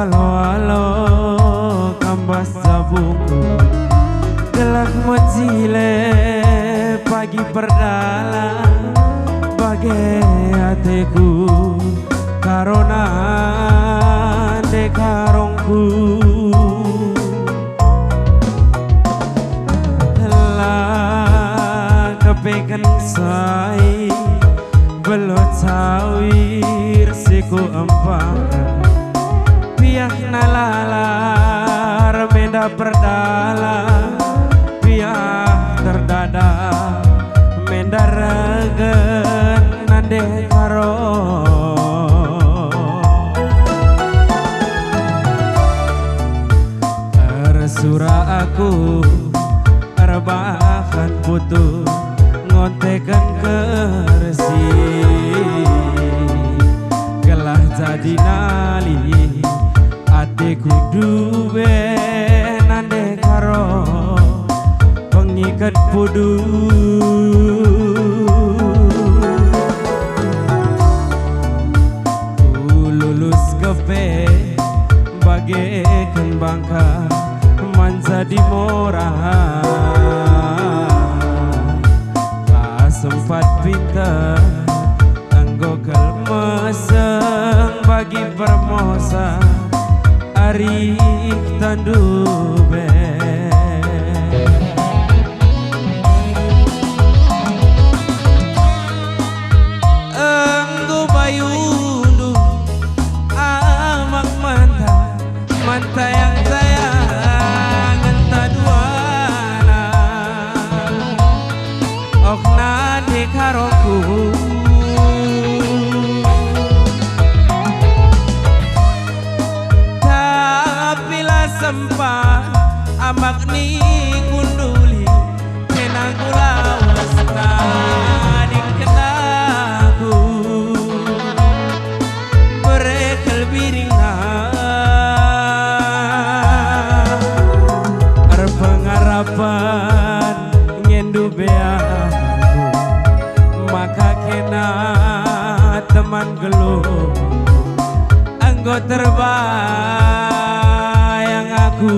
Alo-alo kam bas jabungku, gelah mejile pagi perdalan, bage ateku karona nande karongku. La kepeken sai belut sawir si kuempangken, piah nalalar menda perdalan, piah terdada menda regen nande karo. Ersura aku erbahan putu ngonteken kersi, gelah jadi nali ateku dube nande karo pengiket pudu. Kululus kepe bageken bangka man jadi mora. La sempat pinter enggo kal meseng bagi permosa arih tandu be. Enggo bayundu amak manta, man tayang-tayangenta duana. Oh nande karoku. Tapi la sempat amak ni kunduli. Kena ku lawes tadingken aku, berekel biringna. Erpengarapen ngendu be aku, maka kena teman geluh. Enggo terbayang aku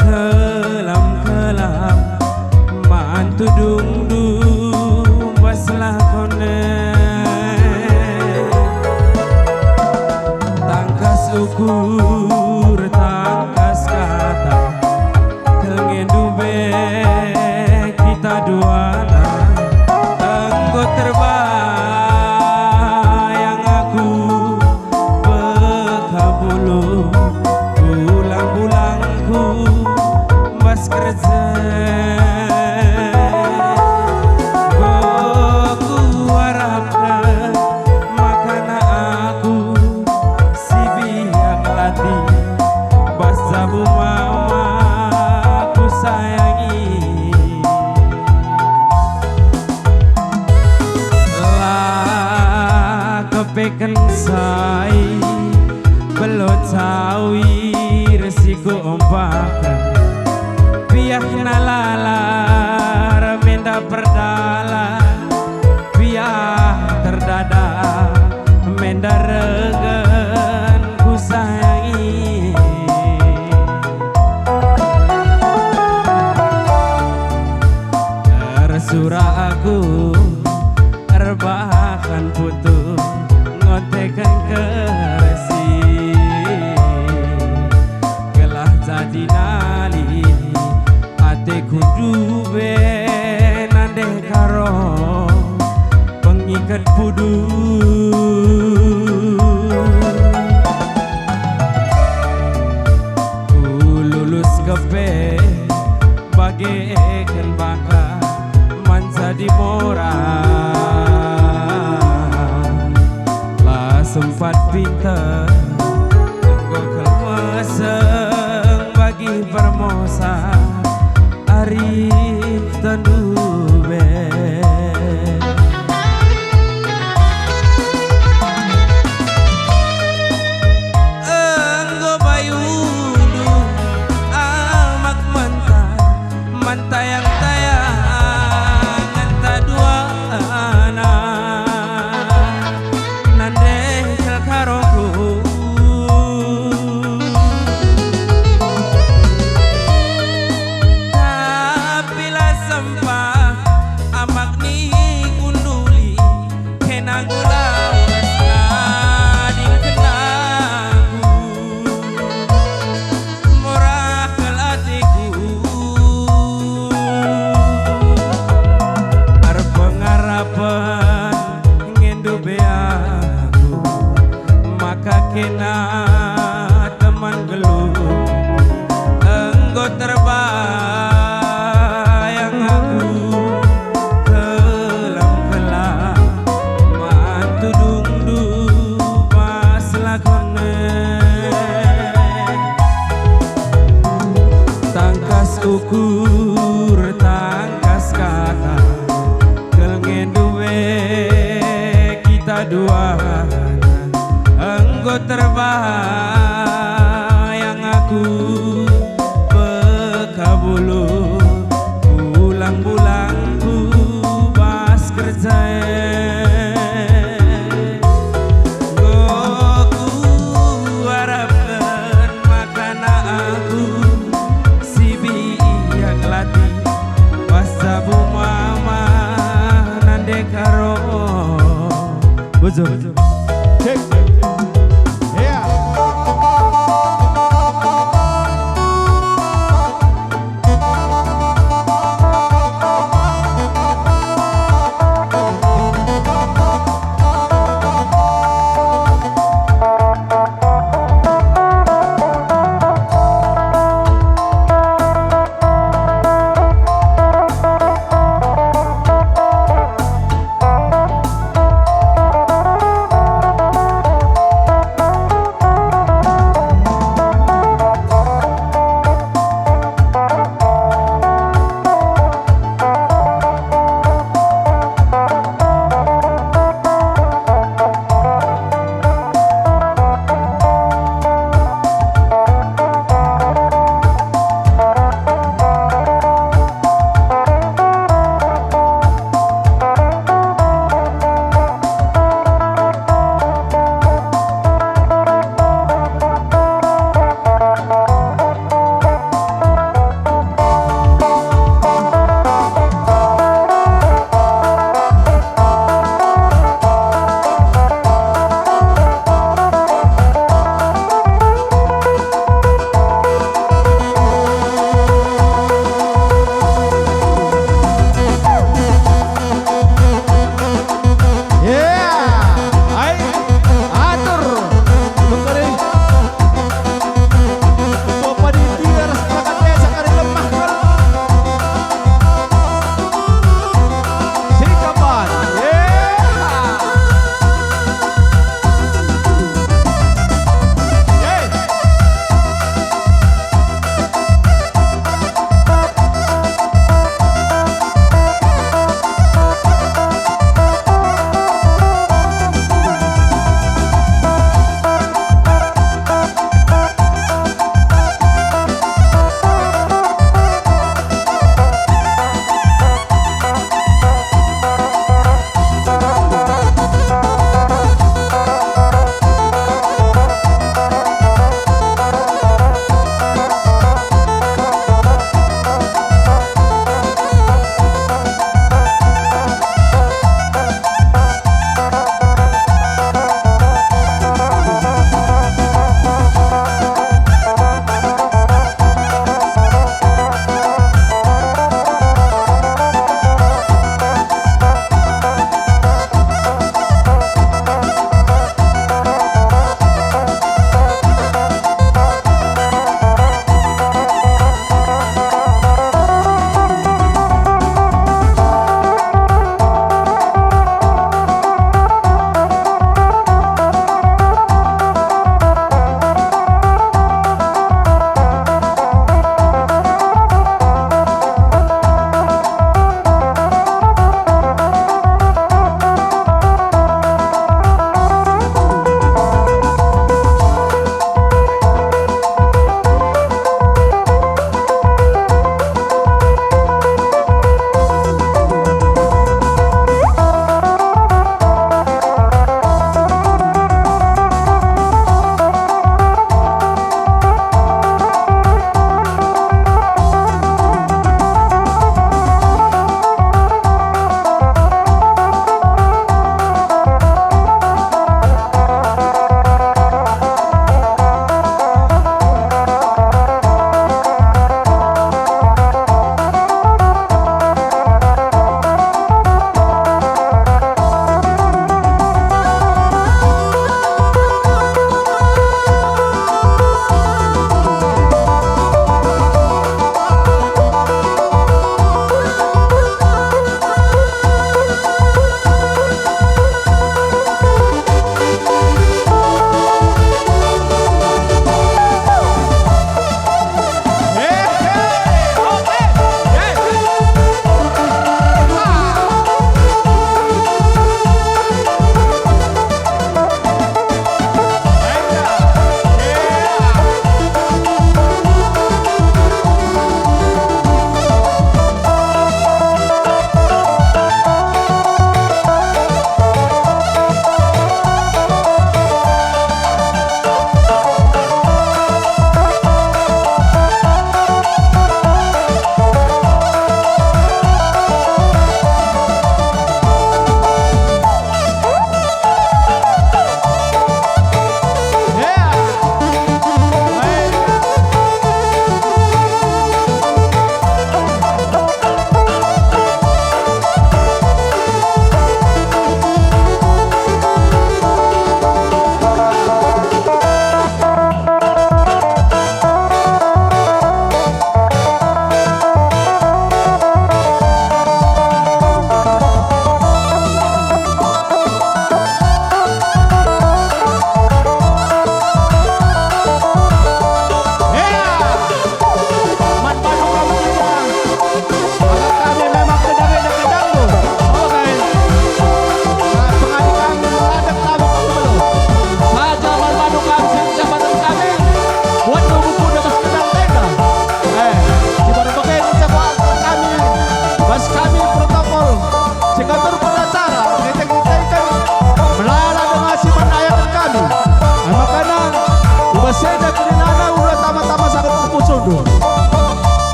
kelam-kelam man tudungndu bas lakon e. Tangkas ukur, tangkas kata, kel ngendu be kita duana. Enggo terbayang aku bekabulu, bulang-bulangku bas kerja. Enggo kuarapken makana aku si biak lati bas jabu mama kusayangi. La kepeken sai belut sawir si kuumpahken, piah nalalar menda perdalan, piah terdada menda regen kusayangi. Ersura aku erbahan putu ngonteken kersi, gelah jadi nali ateku dube nande karo pengiket pudu. Kululus kepe bageken baka man jadi mora. La sempat pinter enggo kal meseng bagi Cek. Ya.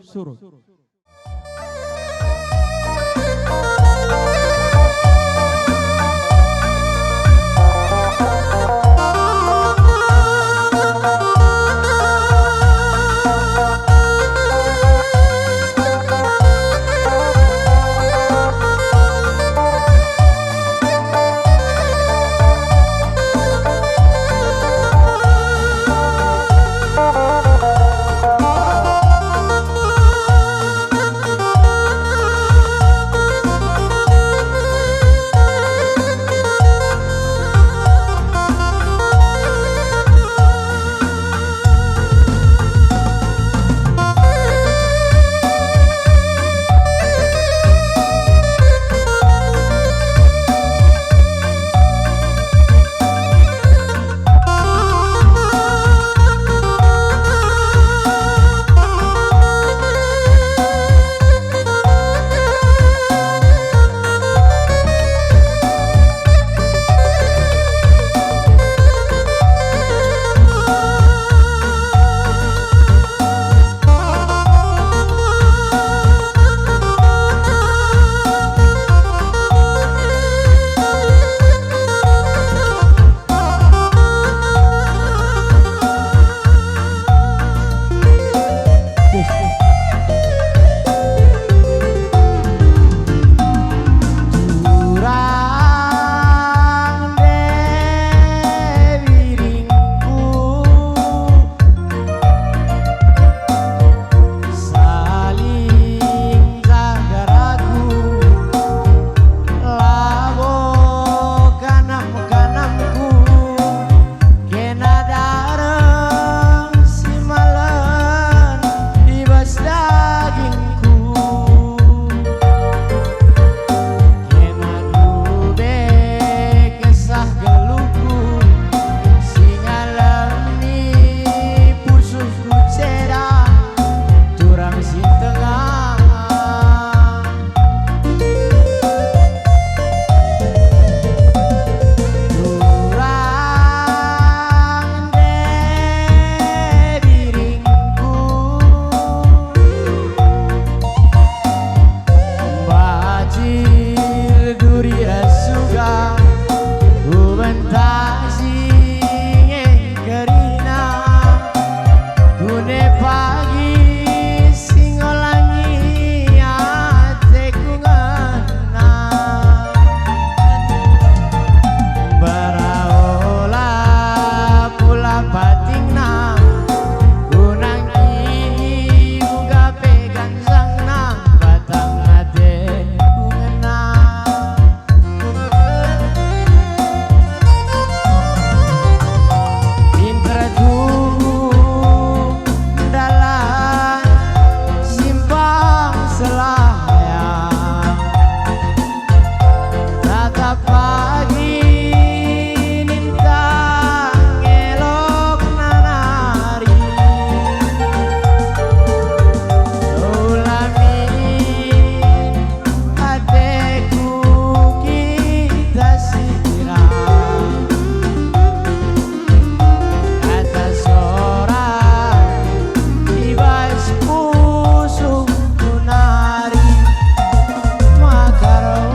surut. Turang nde biringku, saling jaga ragu, labo kanam-kanamku. Kena dareng si malen i bas dagingku. Kena kube kesah geluhku, si ngalemi pusuhku ceda turang si tengah. Turang nde biringku, bacil duri ras suga, ku bentasi nge kerina. Kune pagi si ngolangi ateku ngena. Mbara ola pula patingna, kunangkihi uga pe ganjangna, batang ateku ngena. Pinter tuhu ndalan simpang selayang, tatap pagi nintang elokna nari. Ulamin ateku kita sira, kata sora i bas pusuhku nari, maka roh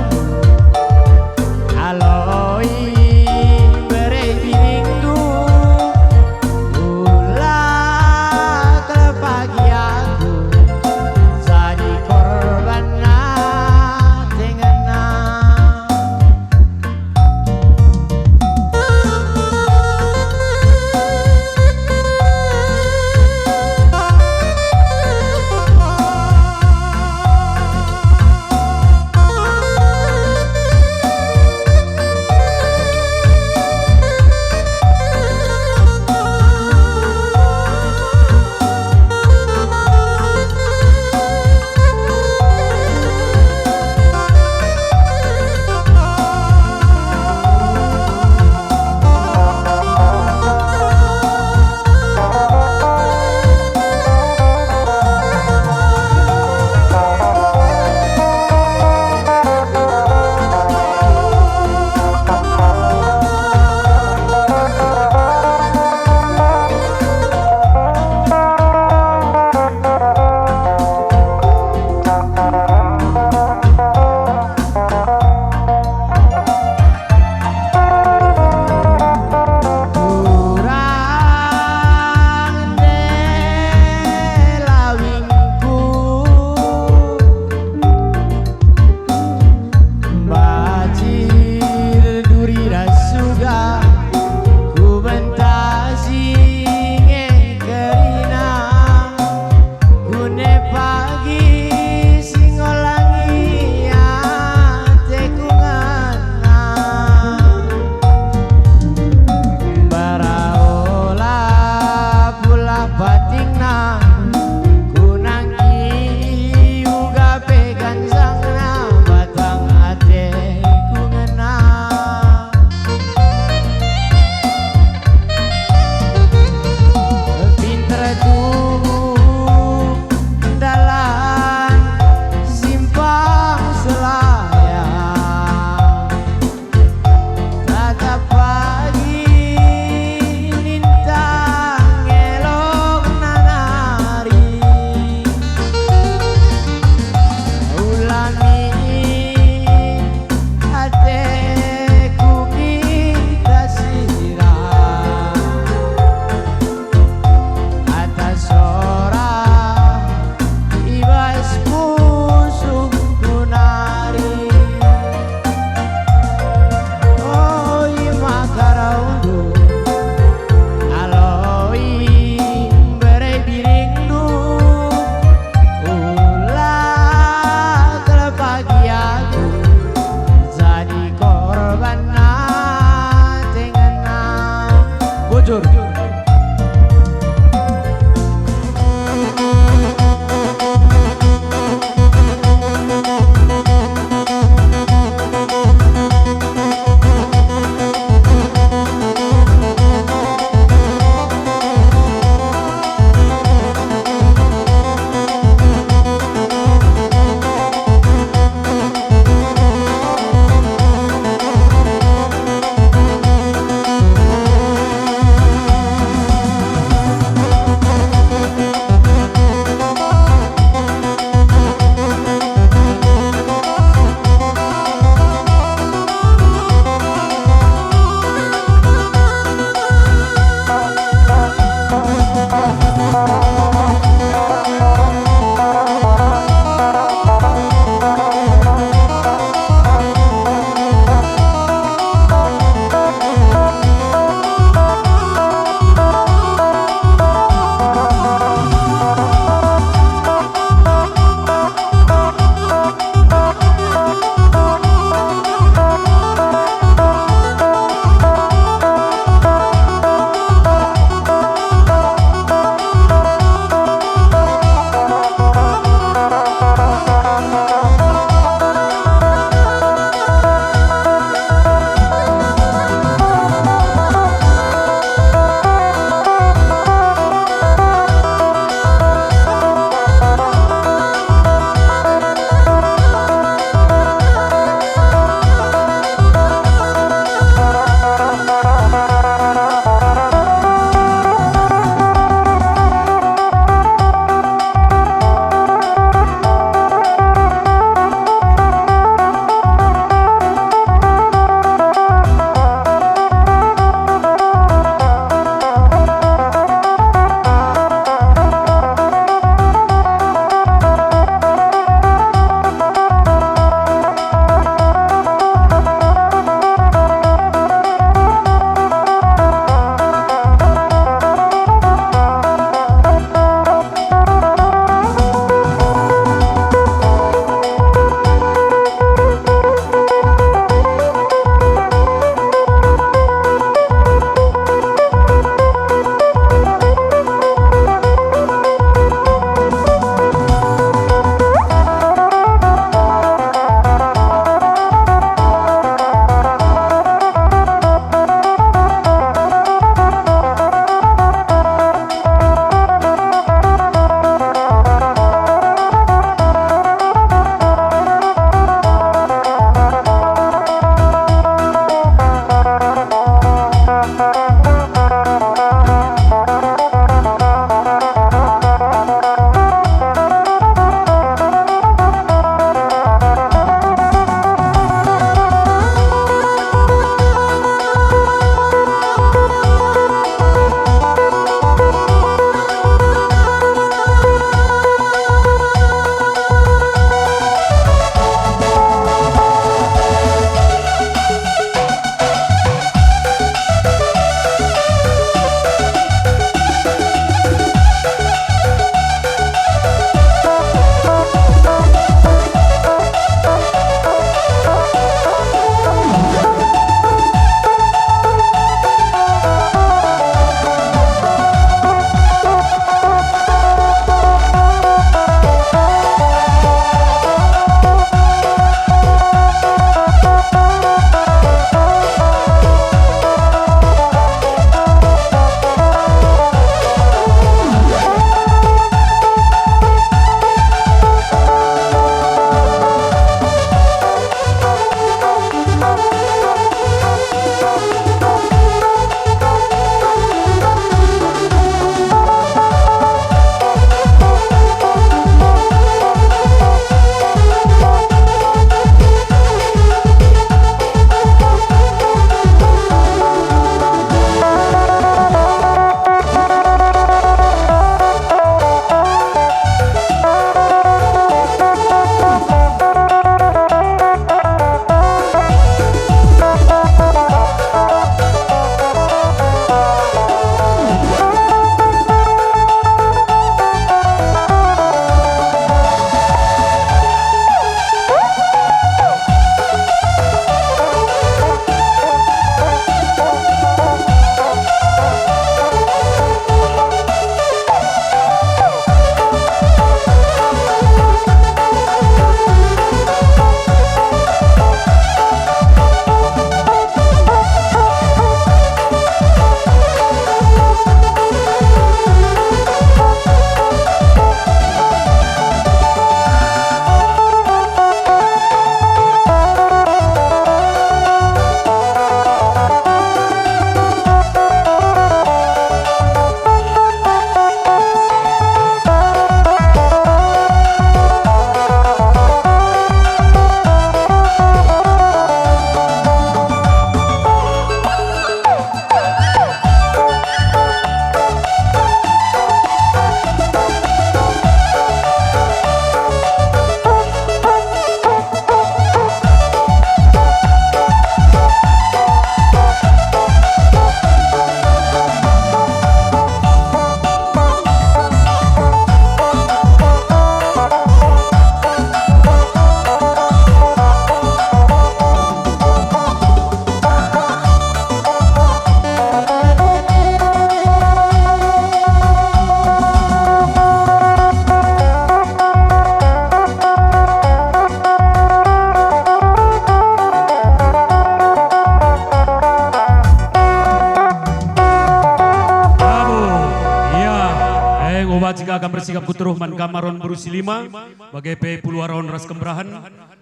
sikapku teruh man kam Aron Beru si Lima, bage pe Pulu Aron ras Kemberahen.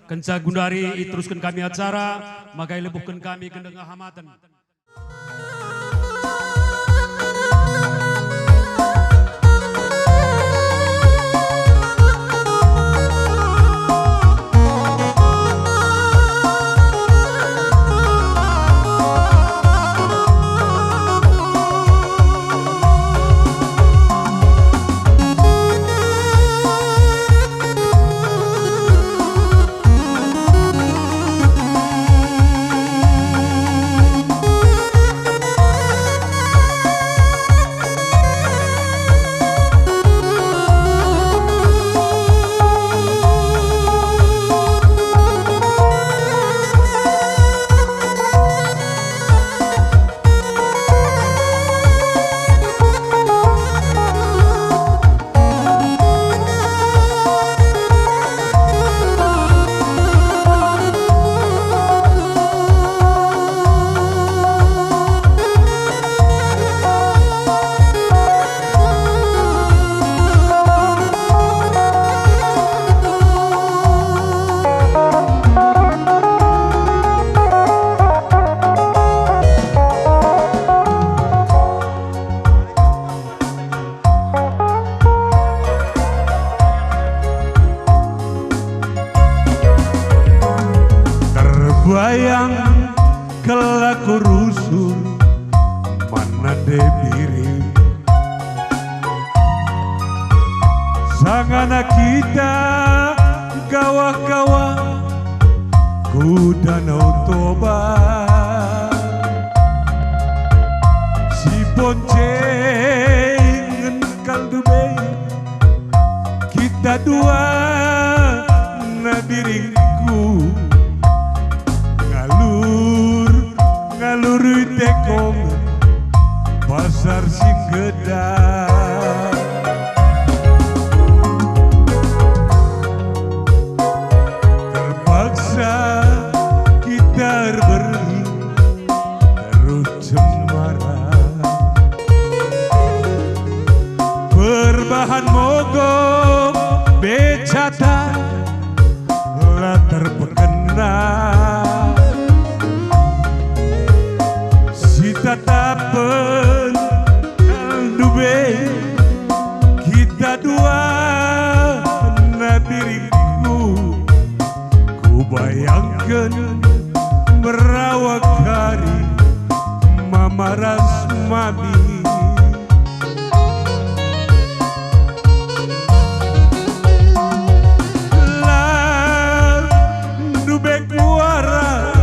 Kenca gundari iterusken kami acara, maka ilebuhken kami gendeng ahamaten. Terbayang kal aku rusur man nande biring. Sangana kita gawah-gawah ku Danau Toba. Si boncengen kal ndube kita dua, na biringku ngalur, ngalur i Tekong, Pasar Singgeda. Terpaksa kita erberli teruh cemara. Perbahan mogok becata la terpekena. Sitatapen ndube kita dua, na biringku. Kubayangken merawa kari mama ras mami. La ndube kuara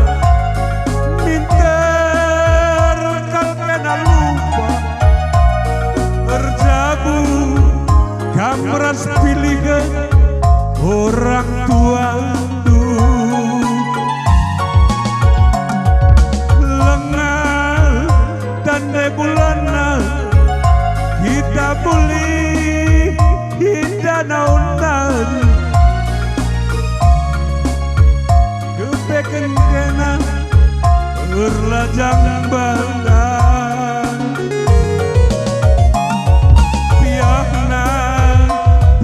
minter kal kena lupa. Erjabu kam ras pilihen orang tuandu. Lenga tande bulanna kita bulih i Danau Nan. Kepeken kena erlajang badan. Piahna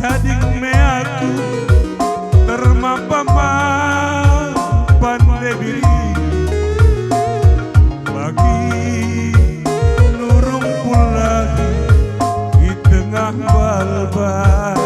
tading me aku termampa man pande biring. Bagi nurung pulah i tengah balbal.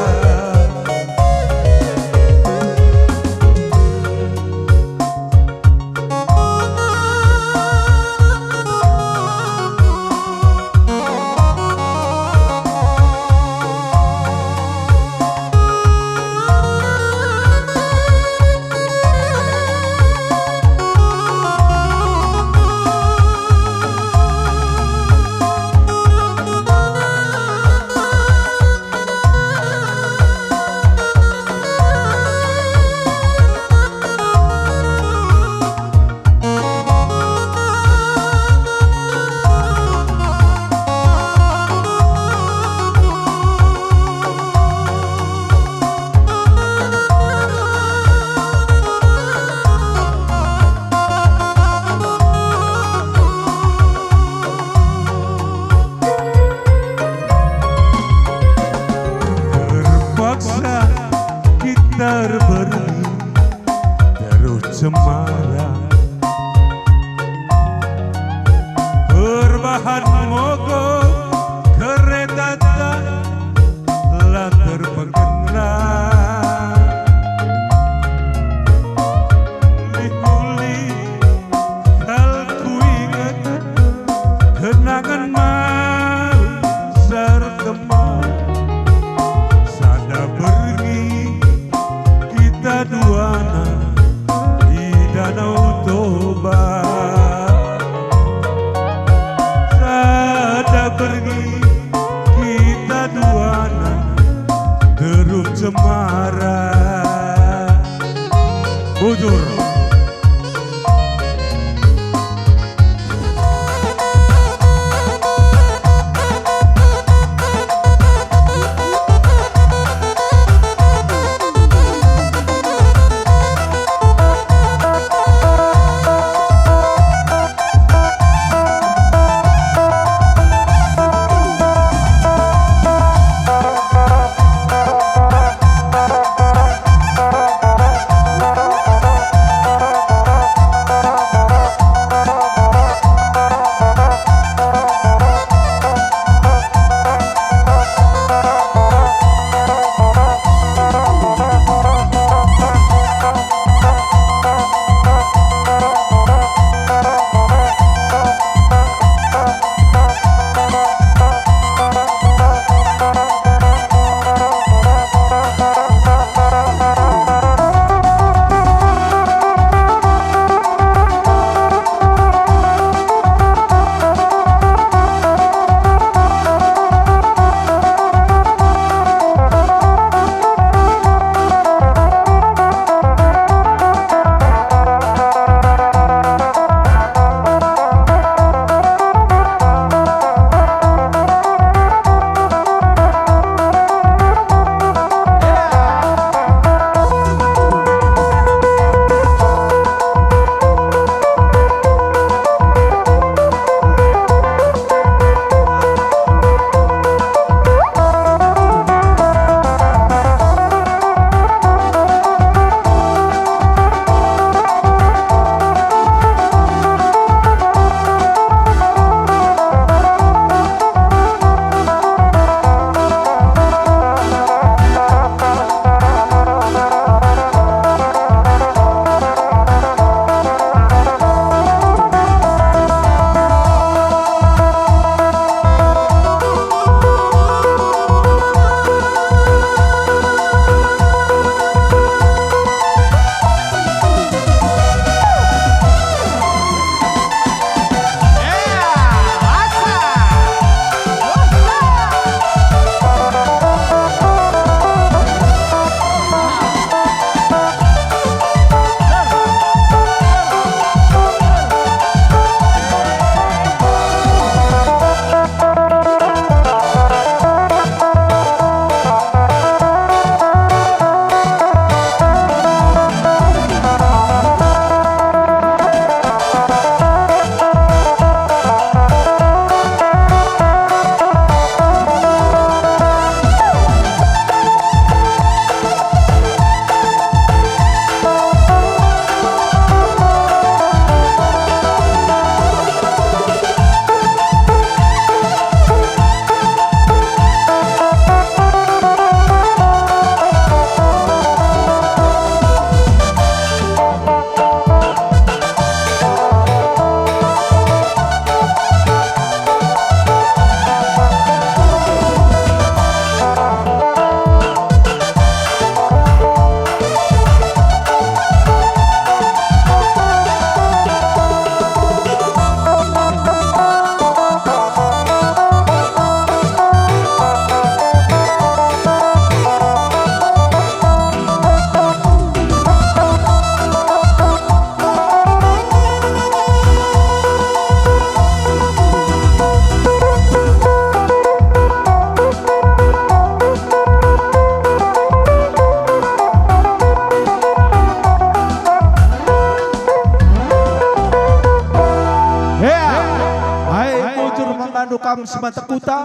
Alu kam si mata kuta,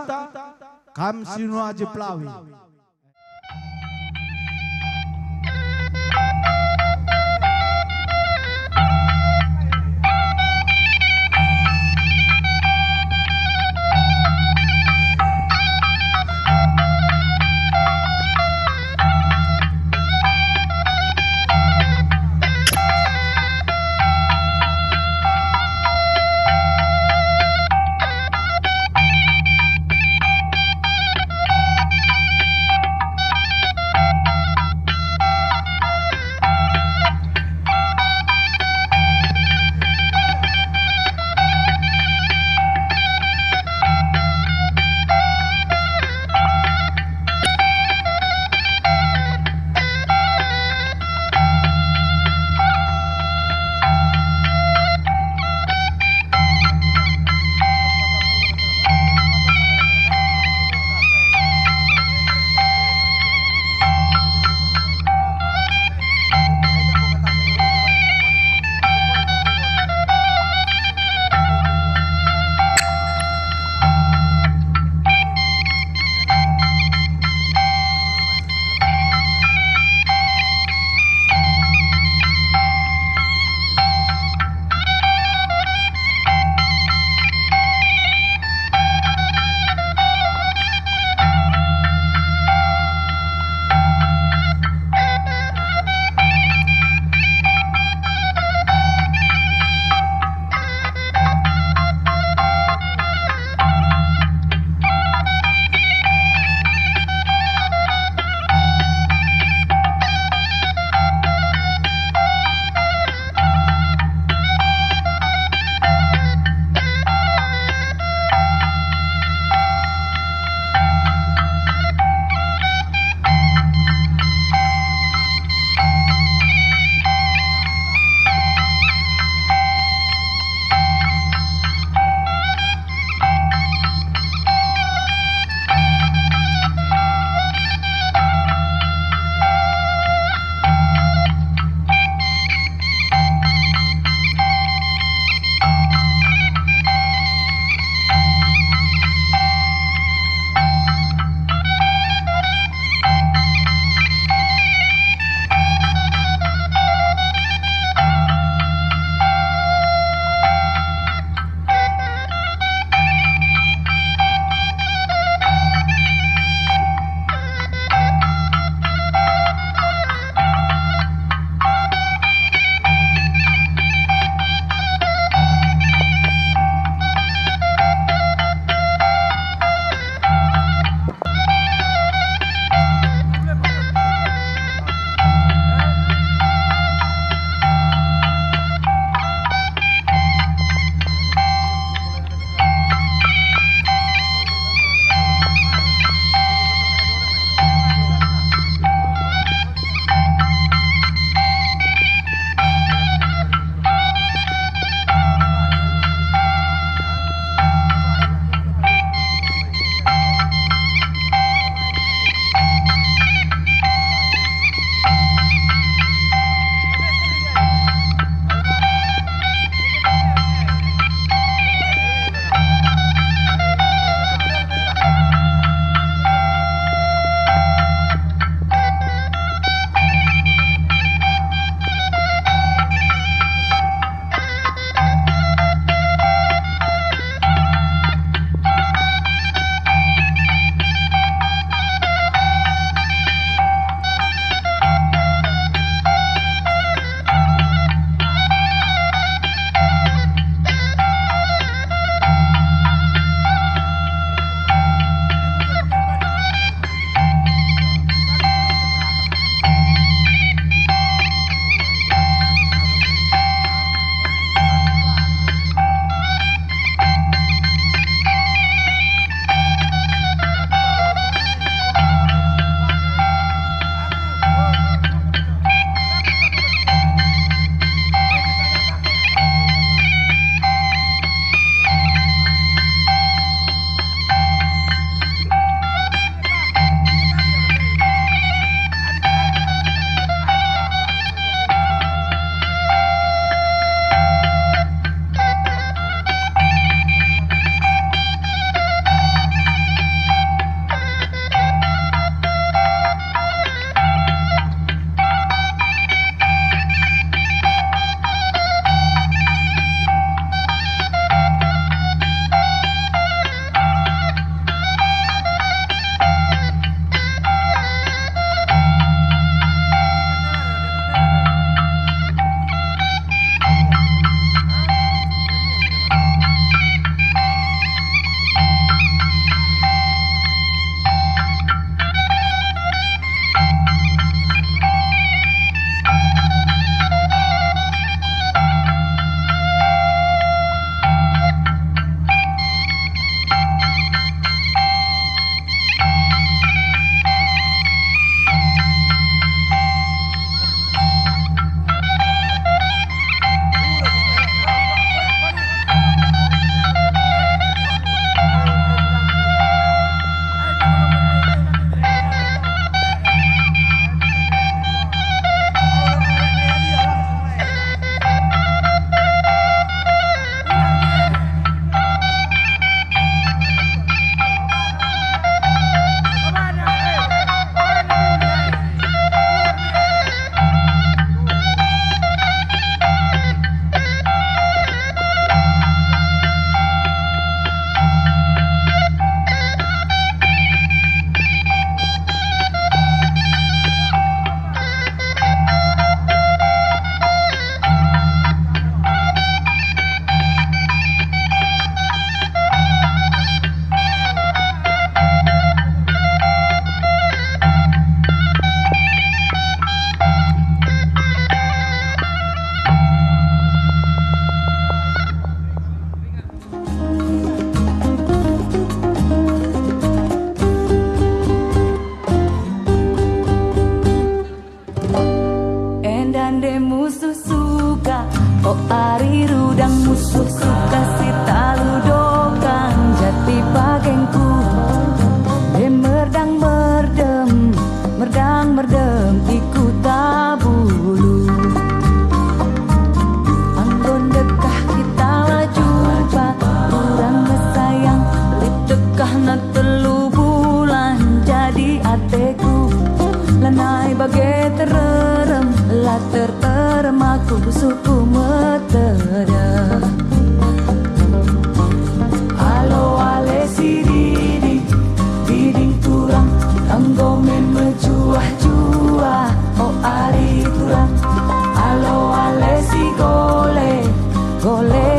kam si nuaji pelawi.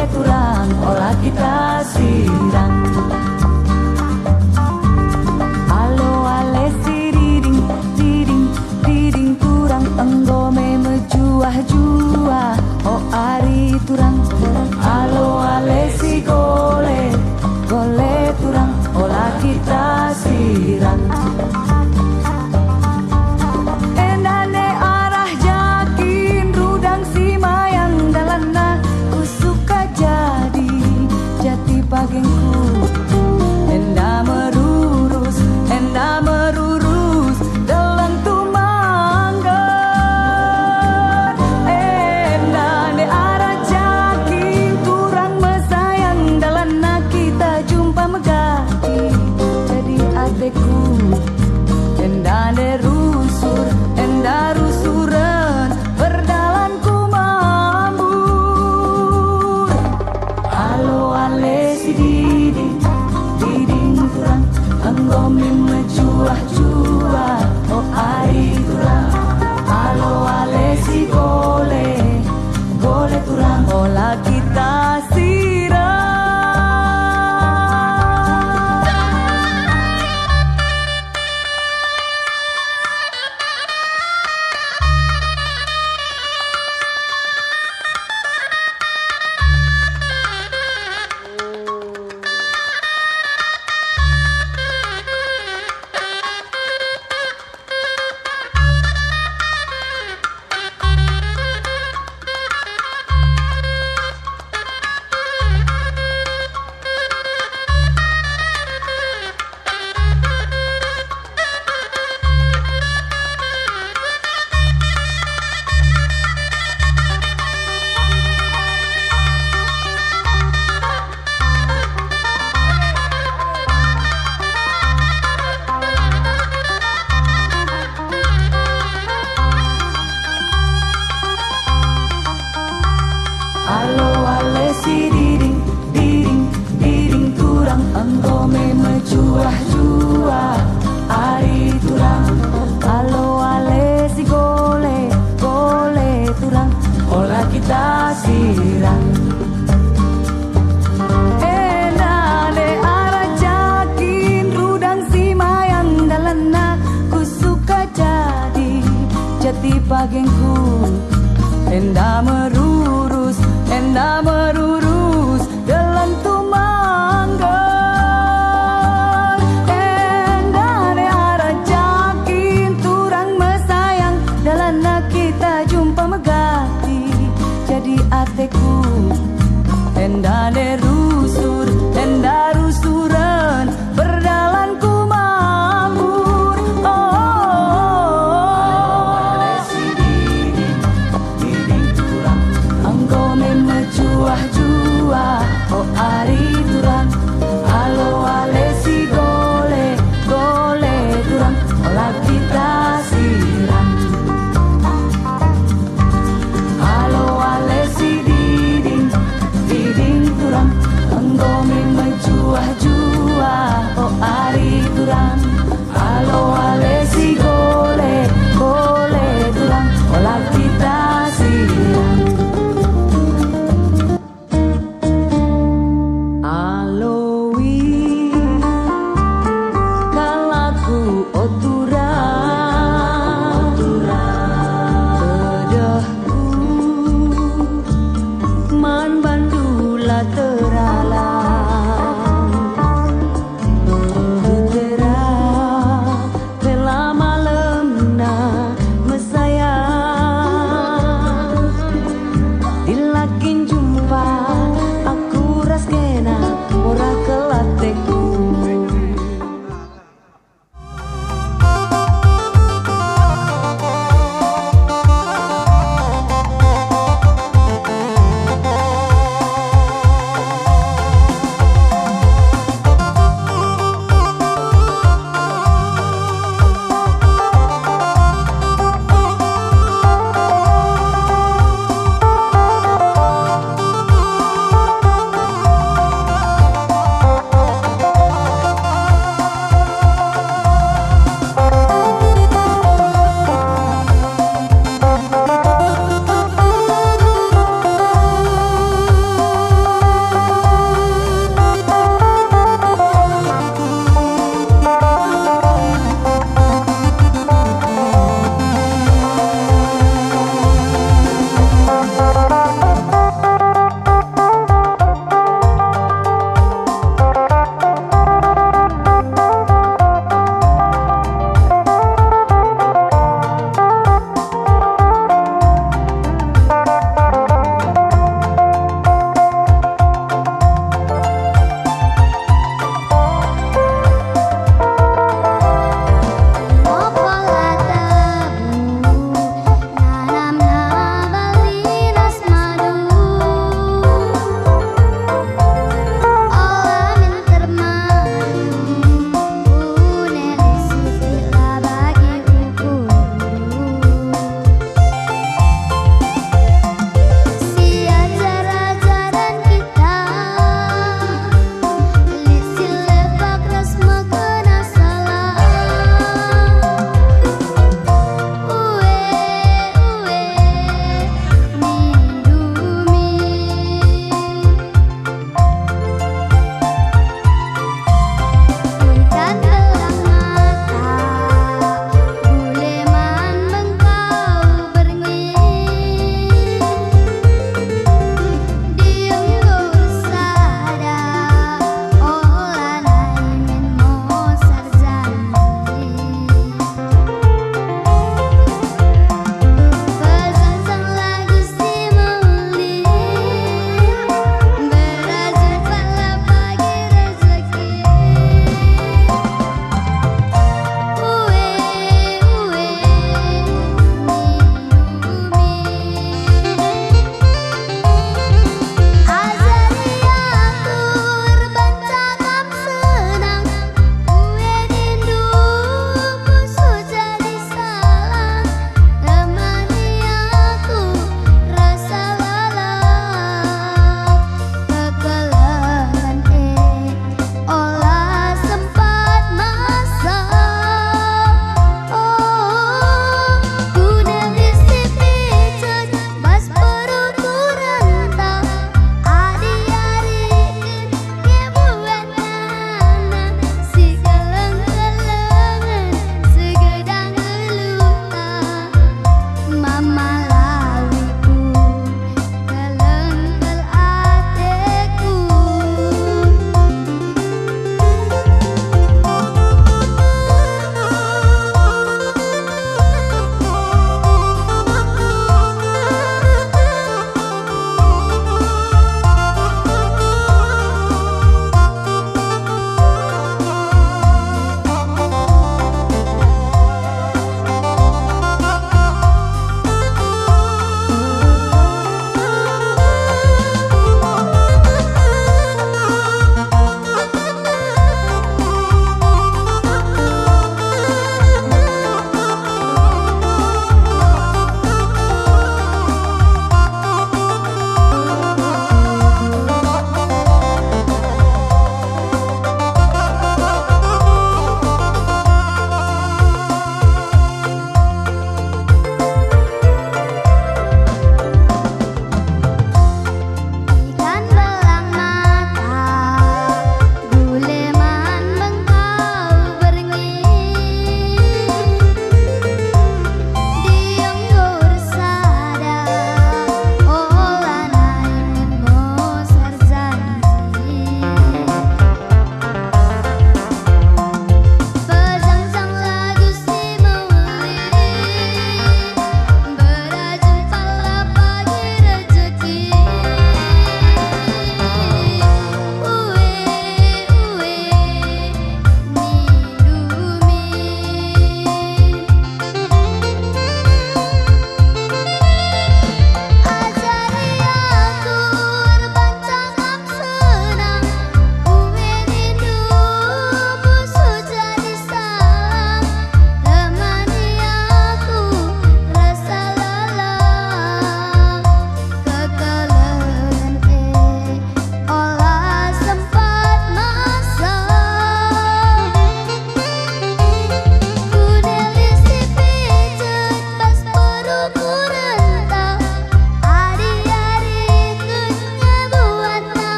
Turang, ola kita sirang. Alo ale si diding, diding, diding turang, enggo me mejuah-juah, o ari turang. Alo ale si gole, gole turang, ola kita sirang. Enda nde arah jakin rudang si mayang dalanna, kusuka jadi jati pagengku. Enda merurus, enda merurus, dalan tumanggar. Enda nde arah jakin turang mesayang dalanna, kita jumpa megati jadi ateku. Enda nde rusur, enda rusuren, berdalan ku Mambur. Alo ale si diding, diding turang, enggo min mejuah-juah, o ari turang. Alo ale si gole, gole turang, ola kita sirang. Alo ale si diding, diding, diding turang, enggo me mejuah-juah ari turang. Alo ale si gole, gole turang, ola kita sirang. Enda nde arah jakin rudang si mayang dalanna, kusuka jadi jati pagengku. Enda merurus, enda merurus, dalan tumanggar. Enda nde arah jakin turang mesayang dalanna, kita jumpa megati jadi ateku. Enda nde rusur, enda rusuren, berdalan ku Mambur. Oh, enggo me mejuah-juah, o ari turang. Alo ale si gole, gole turang, ola kita sirang. Alo ale si diding, diding turang, enggo me mejuah-juah, o ari turang. Alo ale si gole, gole turang, ola kita sirang. Aloi kalakku, o turang, tedehku man bandu la teralang. Tera pe la malemna mesayang. Illa kin jumpa aku ras kena, mora kal ateku.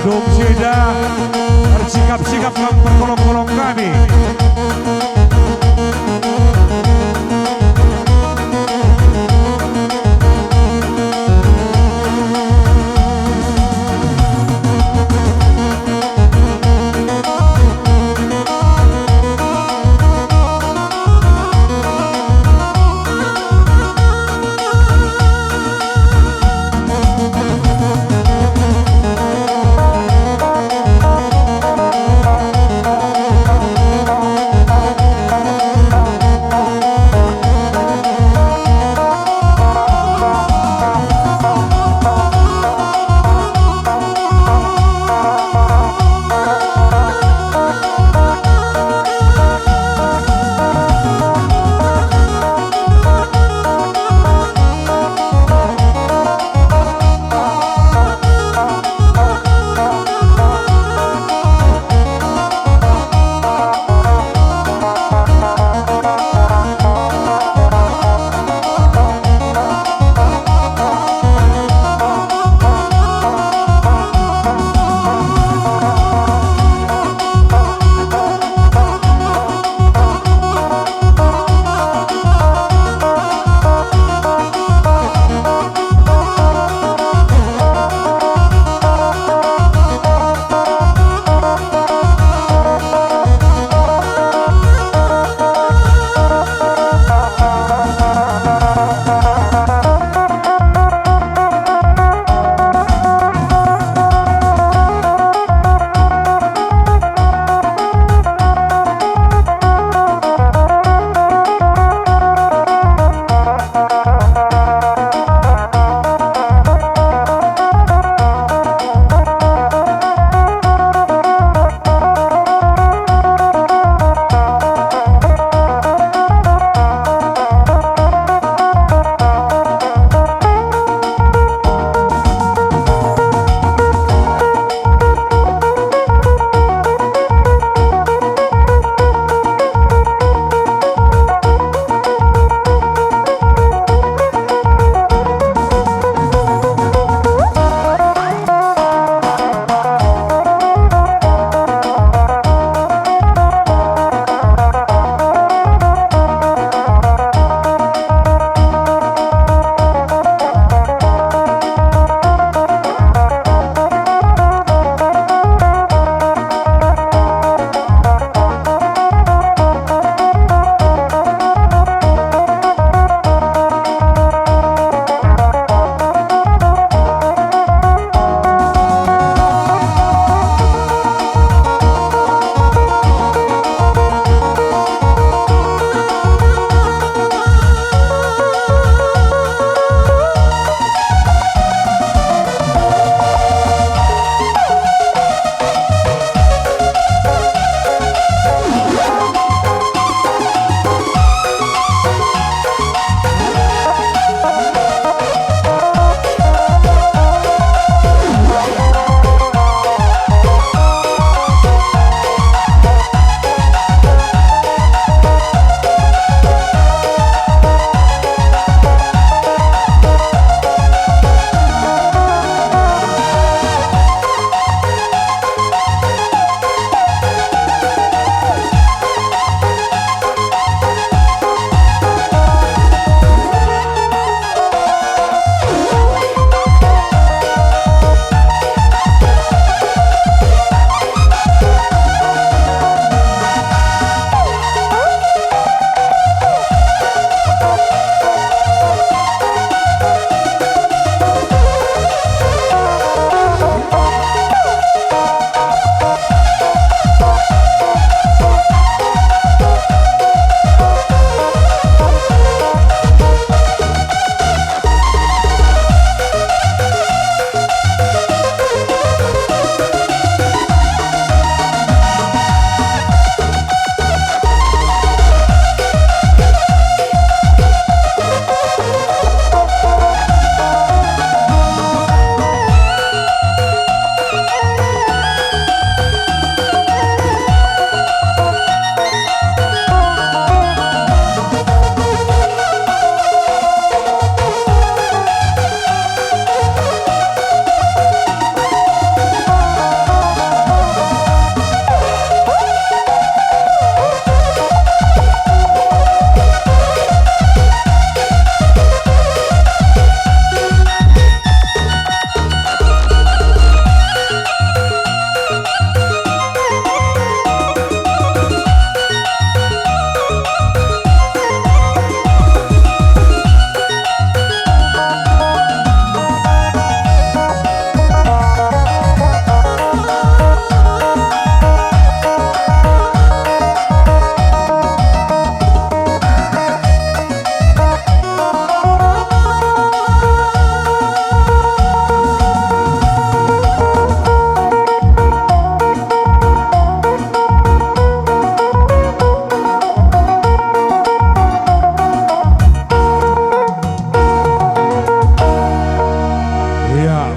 Dong si enda ersikap-sikap kam perkolong-kolong kami.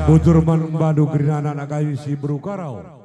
Bujur man bandu kerina anak-anak kami si beru Karau.